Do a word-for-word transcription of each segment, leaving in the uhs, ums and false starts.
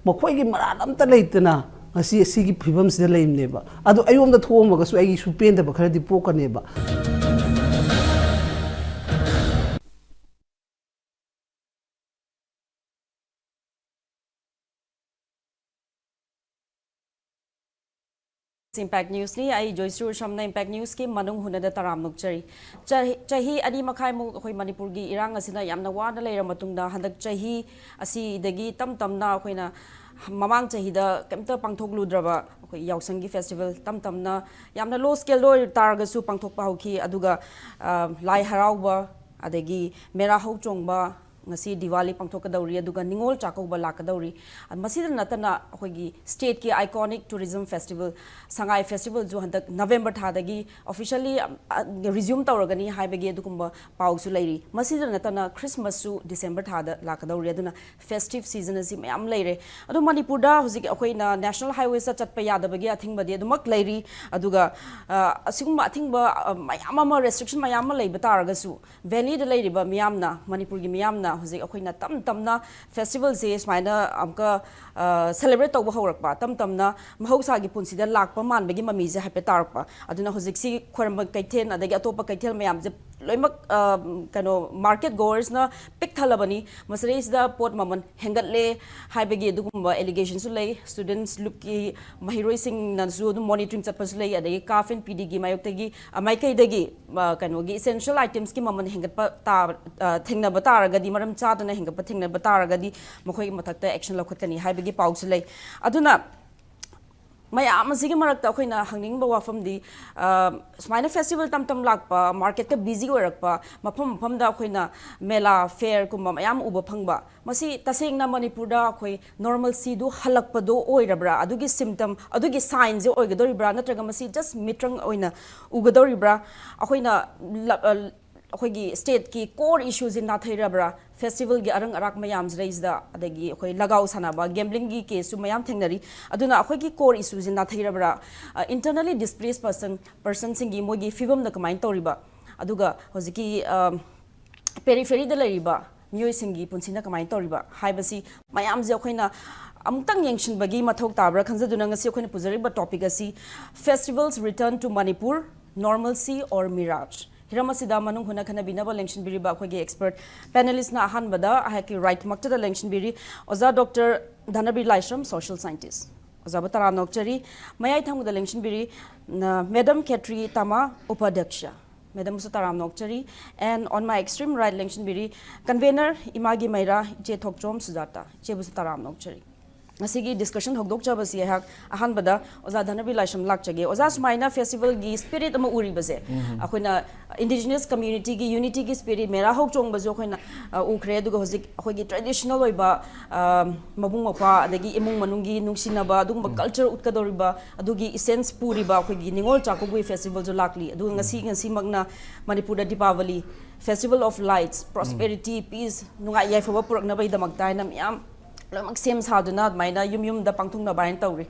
ꯃꯈꯣꯏꯒꯤ ꯃꯔꯥꯜ ꯑꯝꯇ ꯂꯩꯇꯅ ꯉꯁꯤ ꯑꯁꯤꯒꯤ ꯐꯤꯕꯝꯁꯤꯗ ꯂꯩꯕꯅꯦꯕ꯫ ꯑꯗꯣ ꯑꯩꯉꯣꯟꯗ ꯊꯣꯛꯑꯝꯃꯒꯁꯨ ꯑꯩꯒꯤꯁꯨ ꯄꯦꯟꯗꯕ ꯈꯔꯗꯤ ꯄꯣꯛꯀꯅꯦꯕ꯫ Impact News ꯅꯤ꯫ ꯑꯩ ꯖꯣꯏꯁ꯭ꯔꯤ ꯎꯁꯝꯅ Impact News ꯀꯤ ꯃꯅꯨꯡ ꯍꯨꯠꯅꯗ ꯇꯔꯥꯝꯅ ꯑꯣꯛꯆꯔꯤ꯫ ꯆꯍꯤ, ꯆꯍꯤ ꯑꯅꯤ ꯃꯈꯥꯏꯃꯨꯛ ꯑꯩꯈꯣꯏ ꯃꯅꯤꯄꯨꯔꯒꯤ ꯏꯔꯥꯡ ꯑꯁꯤꯅ ꯌꯥꯝꯅ ꯋꯥꯅ ꯂꯩꯔ ꯃꯇꯨꯡꯗ, ꯍꯟꯗꯛ ꯆꯍꯤ ꯑꯁꯤꯗꯒꯤ ꯇꯞ ꯇꯞꯅ ꯑꯩꯈꯣꯏꯅ ꯃꯃꯥꯡ ꯆꯍꯤꯗ ꯀꯩꯝꯇ ꯄꯥꯡꯊꯣꯛꯂꯨꯗ꯭ꯔꯕ ꯑꯩꯈꯣꯏ ꯌꯥꯎꯁꯪꯒꯤ festival ꯇꯞ ꯇꯞꯅ ꯌꯥꯝꯅ low scale ꯗ ꯑꯣꯏ ꯇꯥꯔꯒꯁꯨ ꯄꯥꯡꯊꯣꯛꯄ ꯍꯧꯈꯤ꯫ ꯑꯗꯨꯒ, ꯑ, ꯂꯥꯏ ꯍꯔꯥꯎꯕ, ꯑꯗꯒꯤ ꯃꯦꯔꯥ ꯍꯧ ꯆꯣꯡꯕ, ꯉꯁꯤ ꯗꯤꯋꯥꯂꯤ ꯄꯥꯡꯊꯣꯛꯀꯗꯧꯔꯤ, ꯑꯗꯨꯒ ꯅꯤꯉꯣꯜ ꯆꯥꯛꯀꯧꯕ ꯂꯥꯛꯀꯗꯧꯔꯤ꯫ ꯃꯁꯤꯗ ꯅꯠꯇꯅ ꯑꯩꯈꯣꯏꯒꯤ state ꯀꯤ iconic tourism festival ꯁꯉꯥꯏ festival ꯁꯨ ꯍꯟꯗꯛ November ꯊꯥꯗꯒꯤ officially, ꯑ, resume ꯇꯧꯔꯒꯅꯤ ꯍꯥꯏꯕꯒꯤ ꯑꯗꯨꯒꯨꯝꯕ ꯄꯥꯎꯁꯨ ꯂꯩꯔꯤ꯫ ꯃꯁꯤꯗ ꯅꯠꯇꯅ Christmas ꯁꯨ December ꯊꯥꯗ ꯂꯥꯛꯀꯗꯧꯔꯤ꯫ ꯑꯗꯨꯅ festive season ꯑꯁꯤ ꯃꯌꯥꯝ ꯂꯩꯔꯦ꯫ ꯑꯗꯣ ꯃꯅꯤꯄꯨꯔꯗ ꯍꯧꯖꯤꯛ ꯑꯩꯈꯣꯏꯅ national highways ꯇ ꯆꯠꯄ ꯌꯥꯗꯕꯒꯤ ꯑꯊꯤꯡꯕꯗꯤ ꯑꯗꯨꯃꯛ ꯂꯩꯔꯤ꯫ ꯑꯗꯨꯒ, ꯑ, ꯑꯁꯤꯒꯨꯝꯕ ꯑꯊꯤꯡꯕ, ꯑ, ꯃꯌꯥꯝ ꯑꯃ, restriction ꯃꯌꯥꯝ ꯑꯃ ꯂꯩꯕ ꯇꯥꯔꯒꯁꯨ, valley ꯗ ꯂꯩꯔꯤꯕ ꯃꯤꯌꯥꯝꯅ, ꯃꯅꯤꯄꯨꯔꯒꯤ ꯃꯤꯌꯥꯝꯅ ꯍꯧꯖꯤꯛ ꯑꯩꯈꯣꯏꯅ ꯇꯞ ꯇꯞꯅ festival ꯁꯦ ꯁꯨꯃꯥꯏꯅ ꯑꯃꯨꯛꯀ, ꯑ, celebrate ꯇꯧꯕ ꯍꯧꯔꯛꯄ, ꯇꯞ ꯇꯞꯅ ꯃꯍꯧꯁꯥꯒꯤ ꯄꯨꯟꯁꯤꯗ ꯂꯥꯛꯄ ꯃꯥꯟꯕꯒꯤ ꯃꯃꯤꯁꯦ ꯍꯥꯏꯐꯦꯠ ꯇꯥꯔꯛꯄ꯫ ꯑꯗꯨꯅ ꯍꯧꯖꯤꯛꯁꯤ ꯈ꯭ꯋꯥꯏꯔꯝꯕꯟ ꯀꯩꯊꯦꯜ, ꯑꯗꯒꯤ ꯑꯇꯣꯞꯄ ꯀꯩꯊꯦꯜ ꯃꯌꯥꯝꯁꯦ ꯂꯣꯏꯅꯃꯛ, ꯑ, ꯀꯩꯅꯣ, market goers ꯅ ꯄꯤꯛ ꯊꯜꯂꯕꯅꯤ꯫ ꯃꯁꯤꯗꯩꯁꯤꯗ ꯄꯣꯠ ꯃꯃꯜ ꯍꯦꯟꯒꯠꯂꯦ ꯍꯥꯏꯕꯒꯤ ꯑꯗꯨꯒꯨꯝꯕ allegation ꯁꯨ ꯂꯩ꯫ Students ꯂꯨꯞꯀꯤ ꯃꯍꯩꯔꯣꯏꯁꯤꯡꯅꯁꯨ ꯑꯗꯨꯝ monitoring ꯆꯠꯄꯁꯨ ꯂꯩ꯫ ꯑꯗꯒꯤ CAF and PD ꯒꯤ ꯃꯥꯌꯣꯛꯇꯒꯤ, ꯑ, ꯃꯥꯏꯀꯩꯗꯒꯤ, ꯑ, ꯀꯩꯅꯣꯒꯤ essential items ꯀꯤ ꯃꯃꯜ ꯍꯦꯟꯒꯠꯄ ꯇꯥ-, ꯑ, ꯊꯦꯡꯅꯕ ꯇꯥꯔꯒꯗꯤ, ꯃꯔꯝ ꯆꯥꯗꯅ ꯍꯦꯟꯒꯠꯄ ꯊꯦꯡꯅꯕ ꯇꯥꯔꯒꯗꯤ ꯃꯈꯣꯏꯒꯤ ꯃꯊꯛꯇ action ꯂꯧꯈꯠꯀꯅꯤ ꯍꯥꯏꯕꯒꯤ ꯄꯥꯎꯁꯨ ꯂꯩ꯫ ꯑꯗꯨꯅ ꯃꯌꯥꯝ ꯑꯁꯤꯒꯤ ꯃꯔꯛꯇ ꯑꯩꯈꯣꯏꯅ ꯍꯪꯅꯤꯡꯕ ꯋꯥꯐꯝꯗꯤ, ꯑ, ꯁꯨꯃꯥꯏꯅ festival ꯇꯝ ꯇꯝ ꯂꯥꯛꯄ, market ꯇ busy ꯑꯣꯏꯔꯛꯄ, ꯃꯐꯝ ꯃꯐꯝꯗ ꯑꯩꯈꯣꯏꯅ ꯃꯦꯂꯥ, fair ꯀꯨꯝꯕ ꯃꯌꯥꯝ ꯎꯕ ꯐꯪꯕ, ꯃꯁꯤ ꯇꯁꯦꯡꯅ ꯃꯅꯤꯄꯨꯔꯗ ꯑꯩꯈꯣꯏ normalcy ꯗꯨ ꯍꯜꯂꯛꯄꯗꯣ ꯑꯣꯏꯔꯕ꯭ꯔꯥ? ꯑꯗꯨꯒꯤ symptom, ꯑꯗꯨꯒꯤ sign ꯁꯦ ꯑꯣꯏꯒꯗꯧꯔꯤꯕ꯭ꯔꯥ? ꯅꯠꯇ꯭ꯔꯒ ꯃꯁꯤ just ꯃꯤꯠꯇ꯭ꯔꯪ ꯑꯣꯏꯅ ꯎꯒꯗꯧꯔꯤꯕ꯭ꯔꯥ? ꯑꯩꯈꯣꯏꯅ ꯂ-, ꯑ, ꯑꯩꯈꯣꯏꯒꯤ state ꯀꯤ core issue ꯁꯦ ꯅꯥꯊꯩꯔꯕ꯭ꯔꯥ? Festival ꯒꯤ ꯑꯔꯪ ꯑꯔꯥꯛ ꯃꯌꯥꯝꯁꯤꯗꯩꯁꯤꯗ, ꯑꯗꯒꯤ ꯑꯩꯈꯣꯏ ꯂꯒꯥꯎ ꯁꯥꯟꯅꯕ, gambling ꯒꯤ case ꯁꯨ ꯃꯌꯥꯝ ꯊꯦꯡꯅꯔꯤ꯫ ꯑꯗꯨꯅ ꯑꯩꯈꯣꯏꯒꯤ core issue ꯁꯦ ꯅꯥꯊꯩꯔꯕ꯭ꯔꯥ? ꯑ, internally displaced person, person ꯁꯤꯡꯒꯤ ꯃꯣꯏꯒꯤ ꯐꯤꯕꯝꯅ ꯀꯃꯥꯏꯅ ꯇꯧꯔꯤꯕ? ꯑꯗꯨꯒ ꯍꯧꯖꯤꯛꯀꯤ, ꯑ, periphery ꯗ ꯂꯩꯔꯤꯕ ꯃꯤꯑꯣꯏꯁꯤꯡꯒꯤ ꯄꯨꯟꯁꯤꯅ ꯀꯃꯥꯏꯅ ꯇꯧꯔꯤꯕ ꯍꯥꯏꯕꯁꯤ ꯃꯌꯥꯝꯁꯦ ꯑꯩꯈꯣꯏꯅ, ꯑꯃꯨꯛꯇꯪ ꯌꯦꯡꯁꯤꯟꯕꯒꯤ ꯃꯊꯧ ꯇꯥꯕ꯭ꯔꯥ ꯈꯟꯖꯗꯨꯅ ꯉꯁꯤ ꯑꯩꯈꯣꯏꯅ ꯄꯨꯖꯔꯤꯕ topic ꯑꯁꯤ Festivals Return to Manipur, Normalcy or Mirage? ꯍꯤꯔꯝ ꯑꯁꯤꯗ ꯃꯅꯨꯡ ꯍꯨꯠꯅ ꯈꯟꯅꯕꯤꯅꯕ ꯂꯦꯡꯁꯤꯟꯕꯤꯔꯤꯕ ꯑꯩꯈꯣꯏꯒꯤ expert panelistꯅ ꯑꯍꯥꯟꯕꯗ ꯑꯩꯍꯥꯛꯀꯤ rightꯃꯛꯇꯗ ꯂꯦꯡꯁꯤꯟꯕꯤꯔꯤ ꯑꯣꯖꯥ ꯗꯣꯛꯇꯔ ꯙꯅꯕꯤꯔ ꯂꯥꯏꯁ꯭ꯔꯝ, social scientist꯫ ꯑꯣꯖꯥꯕꯨ ꯇꯔꯥꯝꯅ ꯑꯣꯛꯆꯔꯤ꯫ ꯃꯌꯥꯏ ꯊꯪꯕꯗ ꯂꯦꯡꯁꯤꯟꯕꯤꯔꯤ ꯅ-, ꯃꯦꯗꯝ ꯈꯦꯇ꯭ꯔꯤ ꯇꯥꯃꯥ, ꯎꯄꯥꯙ꯭ꯌꯛꯁ꯫ ꯃꯦꯗꯝꯕꯨꯁꯨ ꯇꯔꯥꯝꯅ ꯑꯣꯛꯆꯔꯤ꯫ And on my extreme right ꯂꯦꯡꯁꯤꯟꯕꯤꯔꯤ convener ꯏꯃꯥꯒꯤ ꯃꯩꯔꯥ, ꯏꯆꯦ ꯊꯣꯛꯆꯣꯝ ꯁꯨꯖꯥꯇꯥ꯫ ꯏꯆꯦꯕꯨꯁꯨ ꯇꯔꯥꯝꯅ ꯑꯣꯛꯆꯔꯤ꯫ ꯉꯁꯤꯒꯤ discussion ꯍꯧꯗꯣꯛꯆꯕꯁꯤ ꯑꯩꯍꯥꯛ ꯑꯍꯥꯟꯕꯗ ꯑꯣꯖꯥ ꯙꯅꯕꯤꯔ ꯂꯥꯏꯁ꯭ꯔꯝ ꯂꯥꯛꯆꯒꯦ꯫ ꯑꯣꯖꯥ, ꯁꯨꯃꯥꯏꯅ festivalꯒꯤ spirit ꯑꯃ ꯎꯔꯤꯕꯁꯦ, ꯑꯩꯈꯣꯏꯅ indigenous communityꯒꯤ unityꯒꯤ spirit, ꯃꯦꯔꯥ ꯍꯧ ꯆꯣꯡꯕꯁꯨ ꯑꯩꯈꯣꯏꯅ, ꯑ, ꯎꯈ꯭ꯔꯦ꯫ ꯑꯗꯨꯒ ꯍꯧꯖꯤꯛ ꯑꯩꯈꯣꯏꯒꯤ traditional ꯑꯣꯏꯕ, ꯑ, ꯃꯕꯨꯡ ꯃꯧꯄ꯭ꯋꯥ ꯑꯗꯒꯤ ꯏꯃꯨꯡ ꯃꯅꯨꯡꯒꯤ ꯅꯨꯡꯁꯤꯅꯕ, ꯑꯗꯨꯒꯨꯝꯕ culture ꯎꯠꯀꯗꯧꯔꯤꯕ, ꯑꯗꯨꯒꯤ essence ꯄꯨꯔꯤꯕ ꯑꯩꯈꯣꯏꯒꯤ ꯅꯤꯉꯣꯜ ꯆꯥꯛꯀꯧꯕꯒꯤ festivalꯁꯨ ꯂꯥꯛꯂꯤ꯫ ꯑꯗꯨꯒ ꯉꯁꯤ, ꯉꯁꯤꯃꯛꯅ ꯃꯅꯤꯄꯨꯔꯗ Dipawali, festival of lights, prosperity, peace, ꯅꯨꯡꯉꯥꯏ ꯌꯥꯏꯐꯕ ꯄꯨꯔꯛꯅꯕꯒꯤꯗꯃꯛꯇ ꯍꯥꯏꯅ ꯃꯌꯥꯝ ꯂꯣꯏꯅꯃꯛ ꯁꯦꯝ ꯁꯥꯗꯨꯅ ꯑꯗꯨꯃꯥꯏꯅ ꯌꯨꯝ ꯌꯨꯝꯗ ꯄꯥꯡꯊꯣꯛꯅꯕ ꯍꯥꯏꯅ ꯇꯧꯔꯤ꯫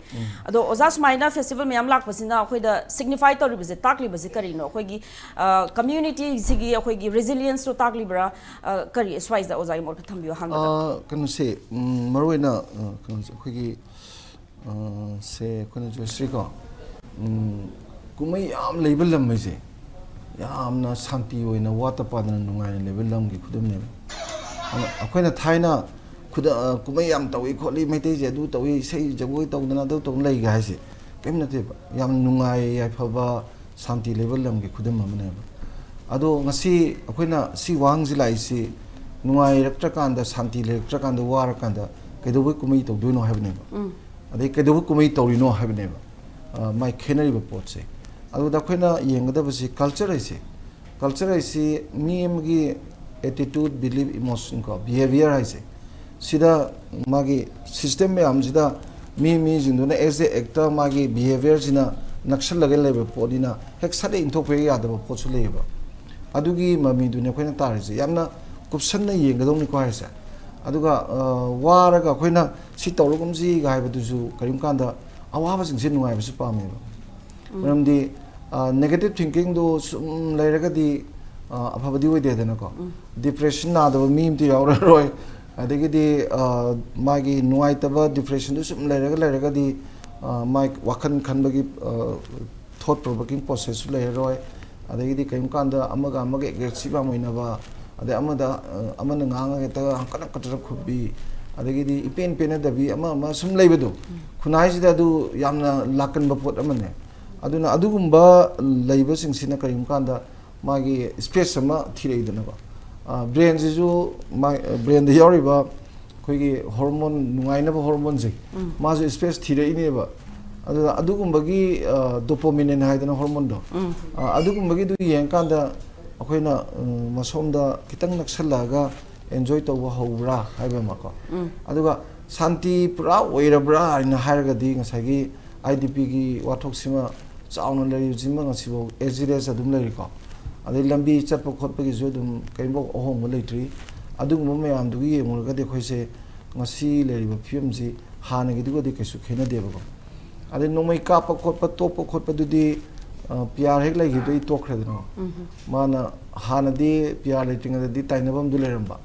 ꯑꯗꯣ ꯑꯣꯖꯥ, ꯁꯨꯃꯥꯏꯅ festival ꯃꯌꯥꯝ ꯂꯥꯛꯄꯁꯤꯅ ꯑꯩꯈꯣꯏꯗ signify ꯇꯧꯔꯤꯕꯁꯦ, ꯇꯥꯛꯂꯤꯕꯁꯦ ꯀꯔꯤꯅꯣ? ꯑꯩꯈꯣꯏꯒꯤ, ꯑ, communityꯁꯤꯒꯤ ꯑꯩꯈꯣꯏꯒꯤ resilienceꯇꯣ ꯇꯥꯛꯂꯤꯕ꯭ꯔꯥ? ꯑ, ꯀꯔꯤ ꯁ꯭ꯋꯥꯏꯁꯤꯗ ꯑꯣꯖꯥꯒꯤ ꯃꯣꯠ ꯈꯔ ꯊꯝꯕꯤꯌꯨ ꯑꯍꯥꯟꯕꯗ꯫ ꯑ, ꯀꯩꯅꯣꯁꯦ, ꯎꯝ, ꯃꯔꯨꯑꯣꯏꯅ, ꯑ, ꯀꯩꯅꯣꯁꯦ, ꯑꯩꯈꯣꯏꯒꯤ, ꯑ, ꯁꯦ, ꯑꯩꯈꯣꯏꯅ ꯖꯣꯏꯁ꯭ꯔꯤꯀꯣ, ꯎꯝ, ꯀꯨꯝꯍꯩ ꯌꯥꯝ ꯂꯩꯕ ꯂꯝ ꯍꯥꯏꯁꯦ ꯌꯥꯝꯅ ꯁꯥꯟꯇꯤ ꯑꯣꯏꯅ, ꯋꯥꯠꯇ ꯄꯥꯗꯅ ꯅꯨꯡꯉꯥꯏꯅ ꯂꯩꯕ ꯂꯝꯒꯤ ꯈꯨꯗꯝꯅꯦꯕ꯫ ꯑꯗꯣ ꯑꯩꯈꯣꯏꯅ ꯊꯥꯏꯅ ꯈꯨꯗ-, ꯑ, ꯀꯨꯝꯍꯩ ꯌꯥꯝ ꯇꯧꯏ ꯈꯣꯠꯂꯤ, ꯃꯩꯇꯩꯁꯦ ꯑꯗꯨ ꯇꯧꯏ, ꯏꯁꯩ ꯖꯒꯣꯏ ꯇꯧꯗꯅ ꯑꯗꯨ ꯇꯧꯗꯅ ꯂꯩꯒ ꯍꯥꯏꯁꯦ ꯀꯔꯤꯝ ꯅꯠꯇꯦꯕ꯫ ꯌꯥꯝ ꯅꯨꯡꯉꯥꯏ ꯌꯥꯏꯐꯕ, ꯁꯥꯟꯇꯤ ꯂꯩꯕ ꯂꯝꯒꯤ ꯈꯨꯗꯝ ꯑꯃꯅꯦꯕ꯫ ꯑꯗꯣ ꯉꯁꯤ ꯑꯩꯈꯣꯏꯅ ꯁꯤ ꯋꯥꯍꯪꯁꯤ ꯂꯥꯛꯏꯁꯤ, ꯅꯨꯡꯉꯥꯏꯔꯛꯇ꯭ꯔꯀꯥꯟꯗ, ꯁꯥꯟꯇꯤ ꯂꯩꯔꯛꯇ꯭ꯔꯀꯥꯟꯗ, ꯋꯥꯔꯀꯥꯟꯗ ꯀꯩꯗꯧꯕꯩ ꯀꯨꯝꯍꯩ ꯇꯧꯗꯣꯏꯅꯣ ꯍꯥꯏꯕꯅꯦꯕ꯫ ꯑꯗꯩ ꯀꯩꯗꯧꯕꯩ ꯀꯨꯝꯍꯩ ꯇꯧꯔꯤꯅꯣ ꯍꯥꯏꯕꯅꯦꯕ꯫ ꯑ, ꯃꯥꯏ ꯈꯦꯠꯅꯔꯤꯕ ꯄꯣꯠꯁꯦ꯫ ꯑꯗꯨꯗ ꯑꯩꯈꯣꯏꯅ ꯌꯦꯡꯒꯗꯕꯁꯤ culture ꯍꯥꯏꯁꯦ, culture ꯍꯥꯏꯁꯤ ꯃꯤ ꯑꯃꯒꯤ attitude, belief, emotion ꯀꯣ, behavior ꯍꯥꯏꯁꯦ, ꯁꯤꯗ ꯃꯥꯒꯤ system ꯃꯌꯥꯝꯁꯤꯗ ꯃꯤ, ꯃꯤꯁꯤꯡꯗꯨꯅ as a actor ꯃꯥꯒꯤ behaviorꯁꯤꯅ ꯅꯛꯁꯜꯂꯒ ꯂꯩꯕ ꯄꯣꯠꯅꯤꯅ ꯍꯦꯛ ꯁꯠ ꯍꯦꯛ ꯏꯟꯊꯣꯛꯄ ꯍꯦꯛ ꯌꯥꯗꯕ ꯄꯣꯠꯁꯨ ꯂꯩꯌꯦꯕ꯫ ꯑꯗꯨꯒꯤ ꯃꯃꯤꯗꯨꯅꯤ ꯑꯩꯈꯣꯏꯅ ꯇꯥꯔꯤꯁꯦ꯫ ꯌꯥꯝꯅ ꯀꯨꯞꯁꯟꯅ ꯌꯦꯡꯒꯗꯧꯅꯤꯀꯣ ꯍꯥꯏꯁꯦ꯫ ꯑꯗꯨꯒ, ꯑ, ꯋꯥꯔꯒ ꯑꯩꯈꯣꯏꯅ ꯁꯤ ꯇꯧꯔꯒꯨꯝꯁꯤꯒ ꯍꯥꯏꯕꯗꯨꯁꯨ ꯀꯔꯤꯒꯨꯝꯕ ꯀꯥꯟꯗ ꯑꯋꯥꯕꯁꯤꯡꯁꯦ ꯅꯨꯡꯉꯥꯏꯕꯁꯨ ꯄꯥꯝꯃꯦꯕ꯫ ꯃꯔꯝꯗꯤ, ꯑ, negative thinkingꯗꯣ ꯁꯨꯝ ꯂꯩꯔꯒꯗꯤ, ꯑ, ꯑꯐꯕꯗꯤ ꯑꯣꯏꯗꯦꯗꯅꯀꯣ꯫ Depression ꯅꯥꯗꯕ ꯃꯤ ꯑꯝꯇ ꯌꯥꯎꯔꯔꯣꯏ꯫ ꯑꯗꯒꯤꯗꯤ ꯑ, ꯃꯥꯒꯤ ꯅꯨꯡꯉꯥꯏꯇꯕ ꯗꯤꯄ꯭ꯔꯦꯁꯟꯗꯨ ꯁꯨꯝ ꯂꯩꯔꯒ ꯂꯩꯔꯒꯗꯤ ꯑ, ꯃꯥꯒꯤ ꯋꯥꯈꯜ ꯈꯟꯕꯒꯤ ꯊꯣꯠ ꯄ꯭ꯔꯣꯚꯣꯀꯤꯡ ꯄ꯭ꯔꯣꯁꯦꯁꯁꯨ ꯂꯩꯔꯔꯣꯏ꯫ ꯑꯗꯒꯤꯗꯤ ꯀꯔꯤꯒꯨꯝꯕ ꯀꯥꯟꯗ ꯑꯃꯒ ꯑꯃꯒ ꯑꯦꯒ꯭ꯔꯦꯁꯤꯞ ꯌꯥꯝ ꯑꯣꯏꯅꯕ, ꯑꯗꯩ ꯑꯃꯗ ꯑ, ꯑꯃꯅ ꯉꯥꯡꯉꯒ ꯍꯦꯛꯇ ꯍꯪꯀꯠ ꯍꯪꯀꯠꯇꯅ ꯈꯨꯝꯕꯤ, ꯑꯗꯒꯤꯗꯤ ꯏꯄꯦꯟ ꯄꯦꯟꯅꯗꯕꯤ, ꯑꯃ ꯑꯃ ꯁꯨꯝ ꯂꯩꯕꯗꯣ, ꯈꯨꯟꯅꯥꯏꯁꯤꯗ ꯑꯗꯨ ꯌꯥꯝꯅ ꯂꯥꯛꯀꯟꯕ ꯄꯣꯠ ꯑꯃꯅꯦ꯫ ꯑꯗꯨꯅ ꯑꯗꯨꯒꯨꯝꯕ ꯂꯩꯕꯁꯤꯡꯁꯤꯅ ꯀꯔꯤꯒꯨꯝꯕ ꯀꯥꯟꯗ ꯃꯥꯒꯤ ꯁ꯭ꯄꯦꯁ ꯑꯃ ꯊꯤꯔꯛꯏꯗꯅꯀꯣ꯫ ꯕ꯭ꯔꯦꯟꯁꯤꯁꯨ, ꯕ꯭ꯔꯦꯟꯗ ꯌꯥꯎꯔꯤꯕ ꯑꯩꯈꯣꯏꯒꯤ ꯍꯣꯔꯃꯣꯟ, ꯅꯨꯡꯉꯥꯏꯅꯕ ꯍꯣꯔꯃꯣꯟꯁꯦ, ꯃꯥꯁꯨ ꯁ꯭ꯄꯦꯁ ꯊꯤꯔꯛꯏꯅꯦꯕ꯫ ꯑꯗꯨꯅ ꯑꯗꯨꯒꯨꯝꯕꯒꯤ ꯗꯣꯄꯥꯃꯤꯟ ꯍꯥꯏꯗꯅ ꯍꯣꯔꯃꯣꯟꯗꯣ, ꯑ, ꯑꯗꯨꯒꯨꯝꯕꯒꯤꯗꯨ ꯌꯦꯡꯀꯥꯟꯗ ꯑꯩꯈꯣꯏꯅ ꯎꯝ, ꯃꯁꯣꯝꯗ ꯈꯤꯇꯪ ꯅꯛꯁꯜꯂꯛꯑꯒ ꯑꯦꯟꯖꯣꯏ ꯇꯧꯕ ꯍꯧꯕ꯭ꯔꯥ ꯍꯥꯏꯕ ꯑꯃꯀꯣ꯫ ꯑꯗꯨꯒ ꯁꯥꯟꯇꯤ ꯄꯨꯔꯥ ꯑꯣꯏꯔꯕ꯭ꯔꯥ ꯍꯥꯏꯅ ꯍꯥꯏꯔꯒꯗꯤ ꯉꯁꯥꯏꯒꯤ ꯑꯥꯏ ꯗꯤ ꯄꯤꯒꯤ ꯋꯥꯊꯣꯛꯁꯤꯃ ꯆꯥꯎꯅ ꯂꯩꯔꯤꯕꯁꯤꯃ ꯉꯁꯤꯐꯥꯎ ꯑꯦꯖꯤꯔꯦꯁ ꯑꯗꯨꯝ ꯂꯩꯔꯤꯀꯣ꯫ ꯑꯗꯩ ꯂꯝꯕꯤ ꯆꯠꯄ ꯈꯣꯠꯄꯒꯤꯁꯨ ꯑꯗꯨꯝ ꯀꯔꯤꯝꯐꯥꯎ ꯑꯍꯣꯡꯕ ꯂꯩꯇ꯭ꯔꯤ꯫ ꯑꯗꯨꯒꯨꯝꯕ ꯃꯌꯥꯝꯗꯨꯒꯤ ꯌꯦꯡꯉꯨꯔꯒꯗꯤ ꯑꯩꯈꯣꯏꯁꯦ ꯉꯁꯤ ꯂꯩꯔꯤꯕ ꯐꯤꯕꯝꯁꯤ ꯍꯥꯟꯅꯒꯤꯗꯨꯒꯗꯤ ꯀꯩꯁꯨ ꯈꯦꯠꯅꯗꯦꯕꯀꯣ꯫ ꯑꯗꯩ ꯅꯣꯡꯃꯩ ꯀꯥꯞꯄ ꯈꯣꯠꯄ, ꯇꯣꯛꯄ ꯈꯣꯠꯄꯗꯨꯗꯤ, ꯑ, ꯄꯤ ꯑꯥꯔ ꯍꯦꯛ ꯂꯩꯈꯤꯕꯗꯩ ꯇꯣꯛꯈ꯭ꯔꯦꯗꯅ꯫ ꯃꯥꯅ ꯍꯥꯟꯅꯗꯤ ꯄꯤ ꯑꯥꯔ ꯂꯩꯇ꯭ꯔꯤꯉꯩꯗꯗꯤ ꯇꯥꯏꯅꯐꯝꯗꯨ ꯂꯩꯔꯝꯕ꯫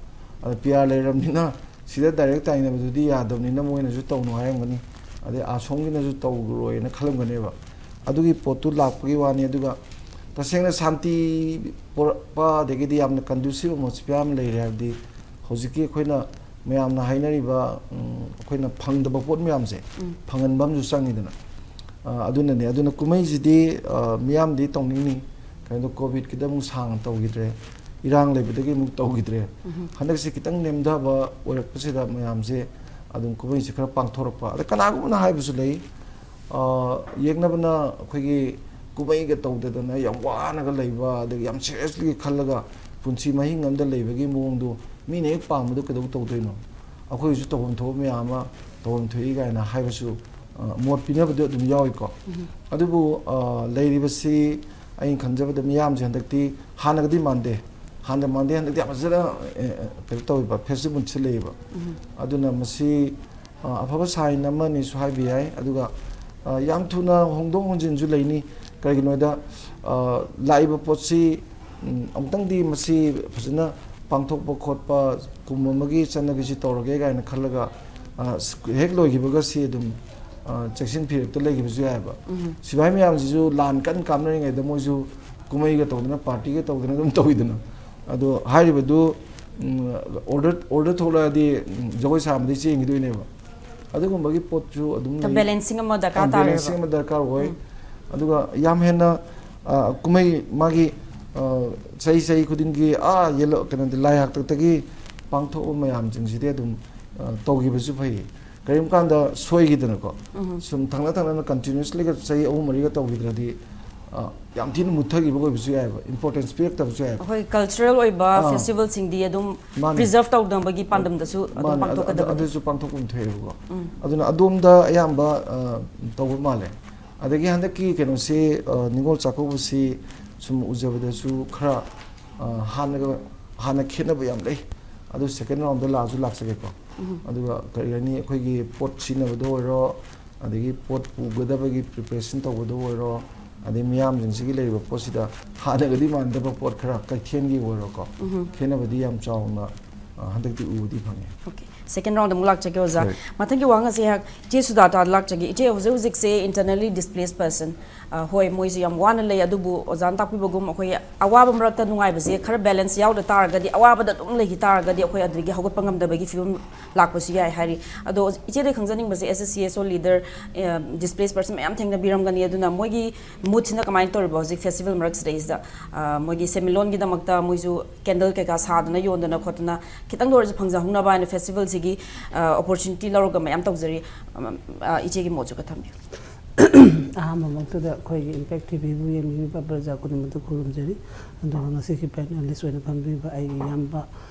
ꯑꯗ ꯄꯤ ꯑꯥꯔ ꯂꯩꯔꯕꯅꯤꯅ ꯁꯤꯗ ꯗꯥꯏꯔꯦꯛ ꯇꯥꯏꯅꯕꯗꯨꯗꯤ ꯌꯥꯗꯕꯅꯤꯅ ꯃꯣꯏꯅꯁꯨ ꯇꯧꯅꯨ ꯍꯥꯏꯔꯝꯒꯅꯤ꯫ ꯑꯗꯩ ꯑꯁꯣꯝꯒꯤꯅꯁꯨ ꯇꯧꯔꯣꯏꯅ ꯈꯜꯂꯝꯒꯅꯦꯕ꯫ ꯑꯗꯨꯒꯤ ꯄꯣꯠꯇꯨ ꯂꯥꯛꯄꯒꯤ ꯋꯥꯅꯤ꯫ ꯑꯗꯨꯒ ꯇꯁꯦꯡꯅ ꯁꯥꯟꯇꯤ ꯄꯨꯔꯛꯄ, ꯑꯗꯒꯤꯗꯤ ꯌꯥꯝꯅ ꯀꯟꯗꯨꯁꯤꯞ ꯑꯣꯏꯕ ꯃꯣꯠꯁꯤꯐꯤꯌꯥ ꯑꯃ ꯂꯩꯔꯦ ꯍꯥꯏꯕꯗꯤ ꯍꯧꯖꯤꯛꯀꯤ ꯑꯩꯈꯣꯏꯅ ꯃꯌꯥꯝꯅ ꯍꯥꯏꯅꯔꯤꯕ, ꯎꯝ, ꯑꯩꯈꯣꯏꯅ ꯐꯪꯗꯕ ꯄꯣꯠ ꯃꯌꯥꯝꯁꯦ ꯐꯪꯍꯟꯕ ꯑꯃꯁꯨ ꯆꯪꯉꯤꯗꯅ꯫ ꯑ, ꯑꯗꯨꯅꯅꯦ꯫ ꯑꯗꯨꯅ ꯀꯨꯝꯍꯩꯁꯤꯗꯤ, ꯑ, ꯃꯤꯌꯥꯝꯗꯤ ꯇꯧꯅꯤꯡꯅꯤ, ꯀꯩꯅꯣꯗ ꯀꯣꯚꯤꯗꯀꯤꯗ ꯑꯃꯨꯛ ꯁꯥꯡꯅ ꯇꯧꯈꯤꯗ꯭ꯔꯦ, ꯏꯔꯥꯡ ꯂꯩꯕꯗꯒꯤ ꯑꯃꯨꯛ ꯇꯧꯈꯤꯗ꯭ꯔꯦ꯫ ꯍꯟꯗꯛꯁꯤ ꯈꯤꯇꯪ ꯅꯦꯝꯊꯕ ꯑꯣꯏꯔꯛꯄꯁꯤꯗ ꯃꯌꯥꯝꯁꯦ ꯑꯗꯨꯝ ꯀꯨꯝꯍꯩꯁꯤ ꯈꯔ ꯄꯥꯡꯊꯣꯔꯛꯄ꯫ ꯑꯗ ꯀꯅꯥꯒꯨꯝꯕꯅ ꯍꯥꯏꯕꯁꯨ ꯂꯩ, ꯑ, ꯌꯦꯛꯅꯕꯅ ꯑꯩꯈꯣꯏꯒꯤ ꯀꯨꯝꯍꯩꯒ ꯇꯧꯗꯗꯅ ꯌꯥꯝ ꯋꯥꯅꯒ ꯂꯩꯕ, ꯑꯗꯒꯤ ꯌꯥꯝ ꯁꯤꯔꯤꯌꯁꯂꯤ ꯈꯜꯂꯒ ꯄꯨꯟꯁꯤ ꯃꯍꯤꯡ ꯑꯃꯗ ꯂꯩꯕꯒꯤ ꯃꯑꯣꯡꯗꯣ ꯃꯤꯅ ꯍꯦꯛ ꯄꯥꯝꯕꯗꯣ ꯀꯩꯗꯧ ꯇꯧꯗꯣꯏꯅꯣ? ꯑꯩꯈꯣꯏꯒꯤꯁꯨ ꯇꯧꯐꯝ ꯊꯣꯛꯄ ꯃꯌꯥꯝ ꯑꯃ ꯇꯧꯐꯝ ꯊꯣꯛꯏ ꯀꯥꯏꯅ ꯍꯥꯏꯕꯁꯨ, ꯑ, ꯃꯣꯠ ꯄꯤꯅꯕꯗꯤ ꯑꯗꯨꯝ ꯌꯥꯎꯏꯀꯣ꯫ ꯑꯗꯨꯕꯨ, ꯑ, ꯂꯩꯔꯤꯕꯁꯤ ꯑꯩꯅ ꯈꯟꯖꯕꯗ ꯃꯤꯌꯥꯝꯁꯦ ꯍꯟꯗꯛꯇꯤ ꯍꯥꯟꯅꯒꯗꯤ ꯃꯥꯟꯗꯦ꯫ ꯍꯥꯟꯅ ꯃꯥꯟꯗꯦ, ꯍꯟꯗꯛꯇꯤ ꯌꯥꯝ ꯐꯖꯅ, ꯑ, ꯑ, ꯀꯩꯅꯣ ꯇꯧꯋꯦꯕ, ꯐꯦꯁꯇꯤꯚꯦꯜꯁꯤ ꯂꯩꯌꯦꯕ꯫ ꯑꯗꯨꯅ ꯃꯁꯤ ꯑ, ꯑꯐꯕ ꯁꯥꯏꯟ ꯑꯃꯅꯤꯁꯨ ꯍꯥꯏꯕ ꯌꯥꯏ꯫ ꯑꯗꯨꯒ, ꯑ, ꯌꯥꯝ ꯊꯨꯅ ꯍꯣꯡꯗꯣꯛ ꯍꯣꯡꯖꯤꯟꯁꯨ ꯂꯩꯅꯤ꯫ ꯀꯔꯤꯒꯤꯅꯣꯗ, ꯑ, ꯂꯥꯛꯏꯕ ꯄꯣꯠꯁꯤ, ꯎꯝ, ꯑꯃꯨꯛꯇꯪꯗꯤ ꯃꯁꯤ ꯐꯖꯅ ꯄꯥꯡꯊꯣꯛꯄ ꯈꯣꯠꯄ ꯀꯨꯝ ꯑꯃꯒꯤ ꯆꯠꯅꯕꯤꯁꯤ ꯇꯧꯔꯒꯦ ꯀꯥꯏꯅ ꯈꯜꯂꯒ, ꯑ, ꯍꯦꯛ ꯂꯣꯏꯈꯤꯕꯒ ꯁꯤ ꯑꯗꯨꯝ, ꯑ, ꯆꯦꯛꯁꯤꯟ ꯐꯤꯔꯦꯞꯇ ꯂꯩꯈꯤꯕꯁꯨ ꯌꯥꯏꯑꯕ꯫ ꯁꯤꯐꯥꯏ ꯃꯌꯥꯝꯁꯤꯁꯨ ꯂꯥꯟ ꯀꯟꯅ ꯀꯥꯞꯅꯔꯤꯉꯩꯗ ꯃꯣꯏꯁꯨ ꯀꯨꯝꯍꯩꯒ ꯇꯧꯗꯅ, ꯄꯥꯔꯇꯤꯒ ꯇꯧꯗꯅ ꯑꯗꯨꯝ ꯇꯧꯋꯤꯗꯅ꯫ ꯑꯗꯣ ꯍꯥꯏꯔꯤꯕꯗꯨ, ꯎꯝ, ꯑꯣꯔꯗꯔ, ꯑꯣꯔꯗꯔ ꯊꯣꯛꯂꯛꯑꯗꯤ, ꯎꯝ, ꯖꯒꯣꯏ ꯁꯥꯕꯗꯩ ꯆꯦꯟꯈꯤꯗꯣꯏꯅꯦꯕ꯫ ꯑꯗꯨꯒꯨꯝꯕꯒꯤ ꯄꯣꯠꯁꯨ ꯑꯗꯨꯝ ꯂꯩ꯫ Balancing ꯑꯃ ꯗꯔꯀꯥꯔ ꯇꯥꯔꯦꯕ꯫ Balancing ꯑꯃ ꯗꯔꯀꯥꯔ ꯑꯣꯏ꯫ ꯎꯝ꯫ ꯑꯗꯨꯒ ꯌꯥꯝ ꯍꯦꯟꯅ, ꯑ, ꯀꯨꯝꯍꯩ ꯃꯥꯒꯤ, ꯑ, ꯆꯍꯤ, ꯆꯍꯤ ꯈꯨꯗꯤꯡꯒꯤ, ꯑꯥ, ꯌꯦꯜꯂꯣ, ꯀꯩꯅꯣꯗꯤ, ꯂꯥꯏ ꯍꯥꯛꯇꯛꯇꯒꯤ ꯄꯥꯡꯊꯣꯛꯄ ꯃꯌꯥꯝꯁꯤꯡꯁꯤꯗꯤ ꯑꯗꯨꯝ, ꯑ, ꯇꯧꯈꯤꯕꯁꯨ ꯐꯩ꯫ ꯀꯔꯤꯒꯨꯝꯕ ꯀꯥꯟꯗ ꯁꯣꯏꯈꯤꯗꯅꯀꯣ, ꯎꯝ꯫ ꯁꯨꯝ ꯊꯪꯅ ꯊꯪꯅꯅ continuouslyꯒ ꯆꯍꯤ ꯑꯍꯨꯝ ꯃꯔꯤꯒ ꯇꯧꯈꯤꯗ꯭ꯔꯗꯤ, ꯑ, ꯌꯥꯝ ꯊꯤꯅ ꯃꯨꯠꯊꯈꯤꯕ ꯑꯣꯏꯕꯁꯨ ꯌꯥꯏꯑꯕ, importance ꯄꯤꯔꯛꯇꯕꯁꯨ ꯌꯥꯏꯑꯕ꯫ ꯑꯩꯈꯣꯏ cultural ꯑꯣꯏꯕ ꯑꯥ꯫ Festivalꯁꯤꯡꯗꯤ ꯑꯗꯨꯝ ꯃꯥꯅꯦ꯫ Preserve ꯇꯧꯅꯕꯒꯤ ꯄꯥꯟꯗꯝꯗꯁꯨ ꯑꯗꯨꯝ ꯃꯥꯅꯦ, ꯑꯗꯨ, ꯑꯗꯨ, ꯄꯥꯡꯊꯣꯛꯀꯗꯕꯅꯤ꯫ ꯑꯗꯨꯁꯨ ꯄꯥꯡꯊꯣꯛꯐꯝ ꯊꯣꯛꯑꯦꯕꯀꯣ꯫ ꯎꯝ꯫ ꯑꯗꯨꯅ ꯑꯗꯣꯝꯗ ꯑꯌꯥꯝꯕ, ꯑ, ꯇꯧꯕ ꯃꯥꯜꯂꯦ꯫ ꯑꯗꯒꯤ ꯍꯟꯗꯛꯀꯤ ꯀꯩꯅꯣꯁꯤ, ꯑ, ꯅꯤꯉꯣꯜ ꯆꯥꯛꯀꯧꯕꯁꯤ ꯁꯨꯝ ꯎꯖꯕꯗꯁꯨ ꯈꯔ, ꯑ, ꯍꯥꯟꯅꯒ, ꯍꯥꯟꯅ ꯈꯦꯠꯅꯕ ꯌꯥꯝ ꯂꯩ꯫ ꯑꯗꯨ second roundꯗ ꯂꯥꯛꯑꯁꯨ ꯂꯥꯛꯆꯒꯦꯀꯣ꯫ ꯎꯝ꯫ ꯑꯗꯨꯒ ꯀꯔꯤ ꯍꯥꯏꯅꯤ, ꯑꯩꯈꯣꯏꯒꯤ ꯄꯣꯠ ꯁꯤꯖꯤꯟꯅꯕꯗ ꯑꯣꯏꯔꯣ, ꯑꯗꯒꯤ ꯄꯣꯠ ꯄꯨꯒꯗꯕꯒꯤ preparation ꯇꯧꯕꯗ ꯑꯣꯏꯔꯣ, ꯑꯗꯩ ꯃꯤꯌꯥꯝꯁꯤꯡꯁꯤꯒꯤ ꯂꯩꯔꯤꯕ ꯄꯣꯠꯁꯤꯗ ꯍꯥꯟꯅꯒꯗꯤ ꯃꯥꯟꯅꯗꯕ ꯄꯣꯠ ꯈꯔ ꯀꯩꯊꯦꯜꯒꯤ ꯑꯣꯏꯔꯣꯀꯣ, ꯎꯝ꯫ ꯈꯦꯠꯅꯕꯗꯤ ꯌꯥꯝ ꯆꯥꯎꯅ, ꯑ, ꯍꯟꯗꯛꯇꯤ ꯎꯕꯗꯤ ꯐꯪꯉꯦ꯫ Okay꯫ Second round ꯑꯃꯨꯛ ꯂꯥꯛꯆꯒꯦ, ꯑꯣꯖꯥ꯫ ꯍꯣꯏ꯫ ꯃꯊꯪꯒꯤ ꯋꯥꯍꯪ ꯑꯁꯤ ꯑꯩꯍꯥꯛ ꯏꯆꯦ ꯁꯨꯖꯥꯇꯥꯗ ꯂꯥꯛꯆꯒꯦ꯫ ꯏꯆꯦ, ꯍꯧꯖꯤꯛ ꯍꯧꯖꯤꯛꯁꯦ internally displaced person, ꯑ, ꯍꯣꯏ, ꯃꯣꯏꯁꯨ ꯌꯥꯝ ꯋꯥꯅ ꯂꯩ, ꯑꯗꯨꯕꯨ ꯑꯣꯖꯥꯅ ꯇꯥꯛꯄꯤꯕꯒꯨꯝ ꯑꯩꯈꯣꯏ ꯑꯋꯥꯕ ꯃꯔꯛꯇ ꯅꯨꯡꯉꯥꯏꯕꯁꯦ ꯈꯔ balance ꯌꯥꯎꯗ ꯇꯥꯔꯒꯗꯤ, ꯑꯋꯥꯕꯗ ꯑꯗꯨꯝ ꯂꯩꯈꯤ ꯇꯥꯔꯒꯗꯤ ꯑꯩꯈꯣꯏ ꯑꯗꯨꯗꯒꯤ ꯍꯧꯒꯠꯄ ꯉꯝꯗꯕꯒꯤ ꯐꯤꯕꯝ ꯂꯥꯛꯄꯁꯨ ꯌꯥꯏ ꯍꯥꯏꯔꯤ꯫ ꯑꯗꯣ ꯏꯆꯦꯗꯒꯤ ꯈꯪꯖꯅꯤꯡꯕꯁꯦ, as a C S O leader, ꯑ, displaced person ꯃꯌꯥꯝ ꯊꯦꯡꯅꯕꯤꯔꯝꯒꯅꯤ, ꯑꯗꯨꯅ ꯃꯣꯏꯒꯤ moodꯁꯤꯅ ꯀꯃꯥꯏꯅ ꯇꯧꯔꯤꯕ ꯍꯧꯖꯤꯛ festival ꯃꯔꯛꯁꯤꯗꯩꯁꯤꯗ? ꯑ, ꯃꯣꯏꯒꯤ ꯁꯦꯟꯃꯤꯠꯂꯣꯟꯒꯤꯗꯃꯛꯇ ꯃꯣꯏꯁꯨ candle ꯀꯩꯀꯥ ꯁꯥꯗꯅ ꯌꯣꯟꯗꯅ ꯈꯣꯠꯇꯅ ꯈꯤꯇꯪꯗ ꯑꯣꯏꯔꯁꯨ ꯐꯪꯖꯍꯧꯅꯕ ꯍꯥꯏꯅ festivalꯁꯤꯒꯤ, ꯑ, opportunity ꯂꯧꯔꯒ ꯃꯌꯥꯝ ꯇꯧꯖꯔꯤ꯫ ꯑ, ꯑ, ꯏꯆꯦꯒꯤ ꯃꯣꯠꯁꯨ ꯈꯔ ꯊꯝꯕꯤꯌꯨ꯫ ꯑꯍꯥꯟꯕꯃꯛꯇꯗ ꯑꯩꯈꯣꯏꯒꯤ Impact TVꯕꯨ ꯌꯦꯡꯕꯤꯔꯤꯕ ꯄ꯭ꯔꯖꯥ ꯈꯨꯗꯤꯡꯃꯛꯇ ꯈꯨꯔꯨꯝꯖꯔꯤ꯫ ꯑꯗꯨꯒ ꯉꯁꯤꯒꯤ panelist ꯑꯣꯏꯅ ꯐꯝꯕꯤꯕ ꯑꯩꯒꯤ ꯏꯌꯥꯝꯕ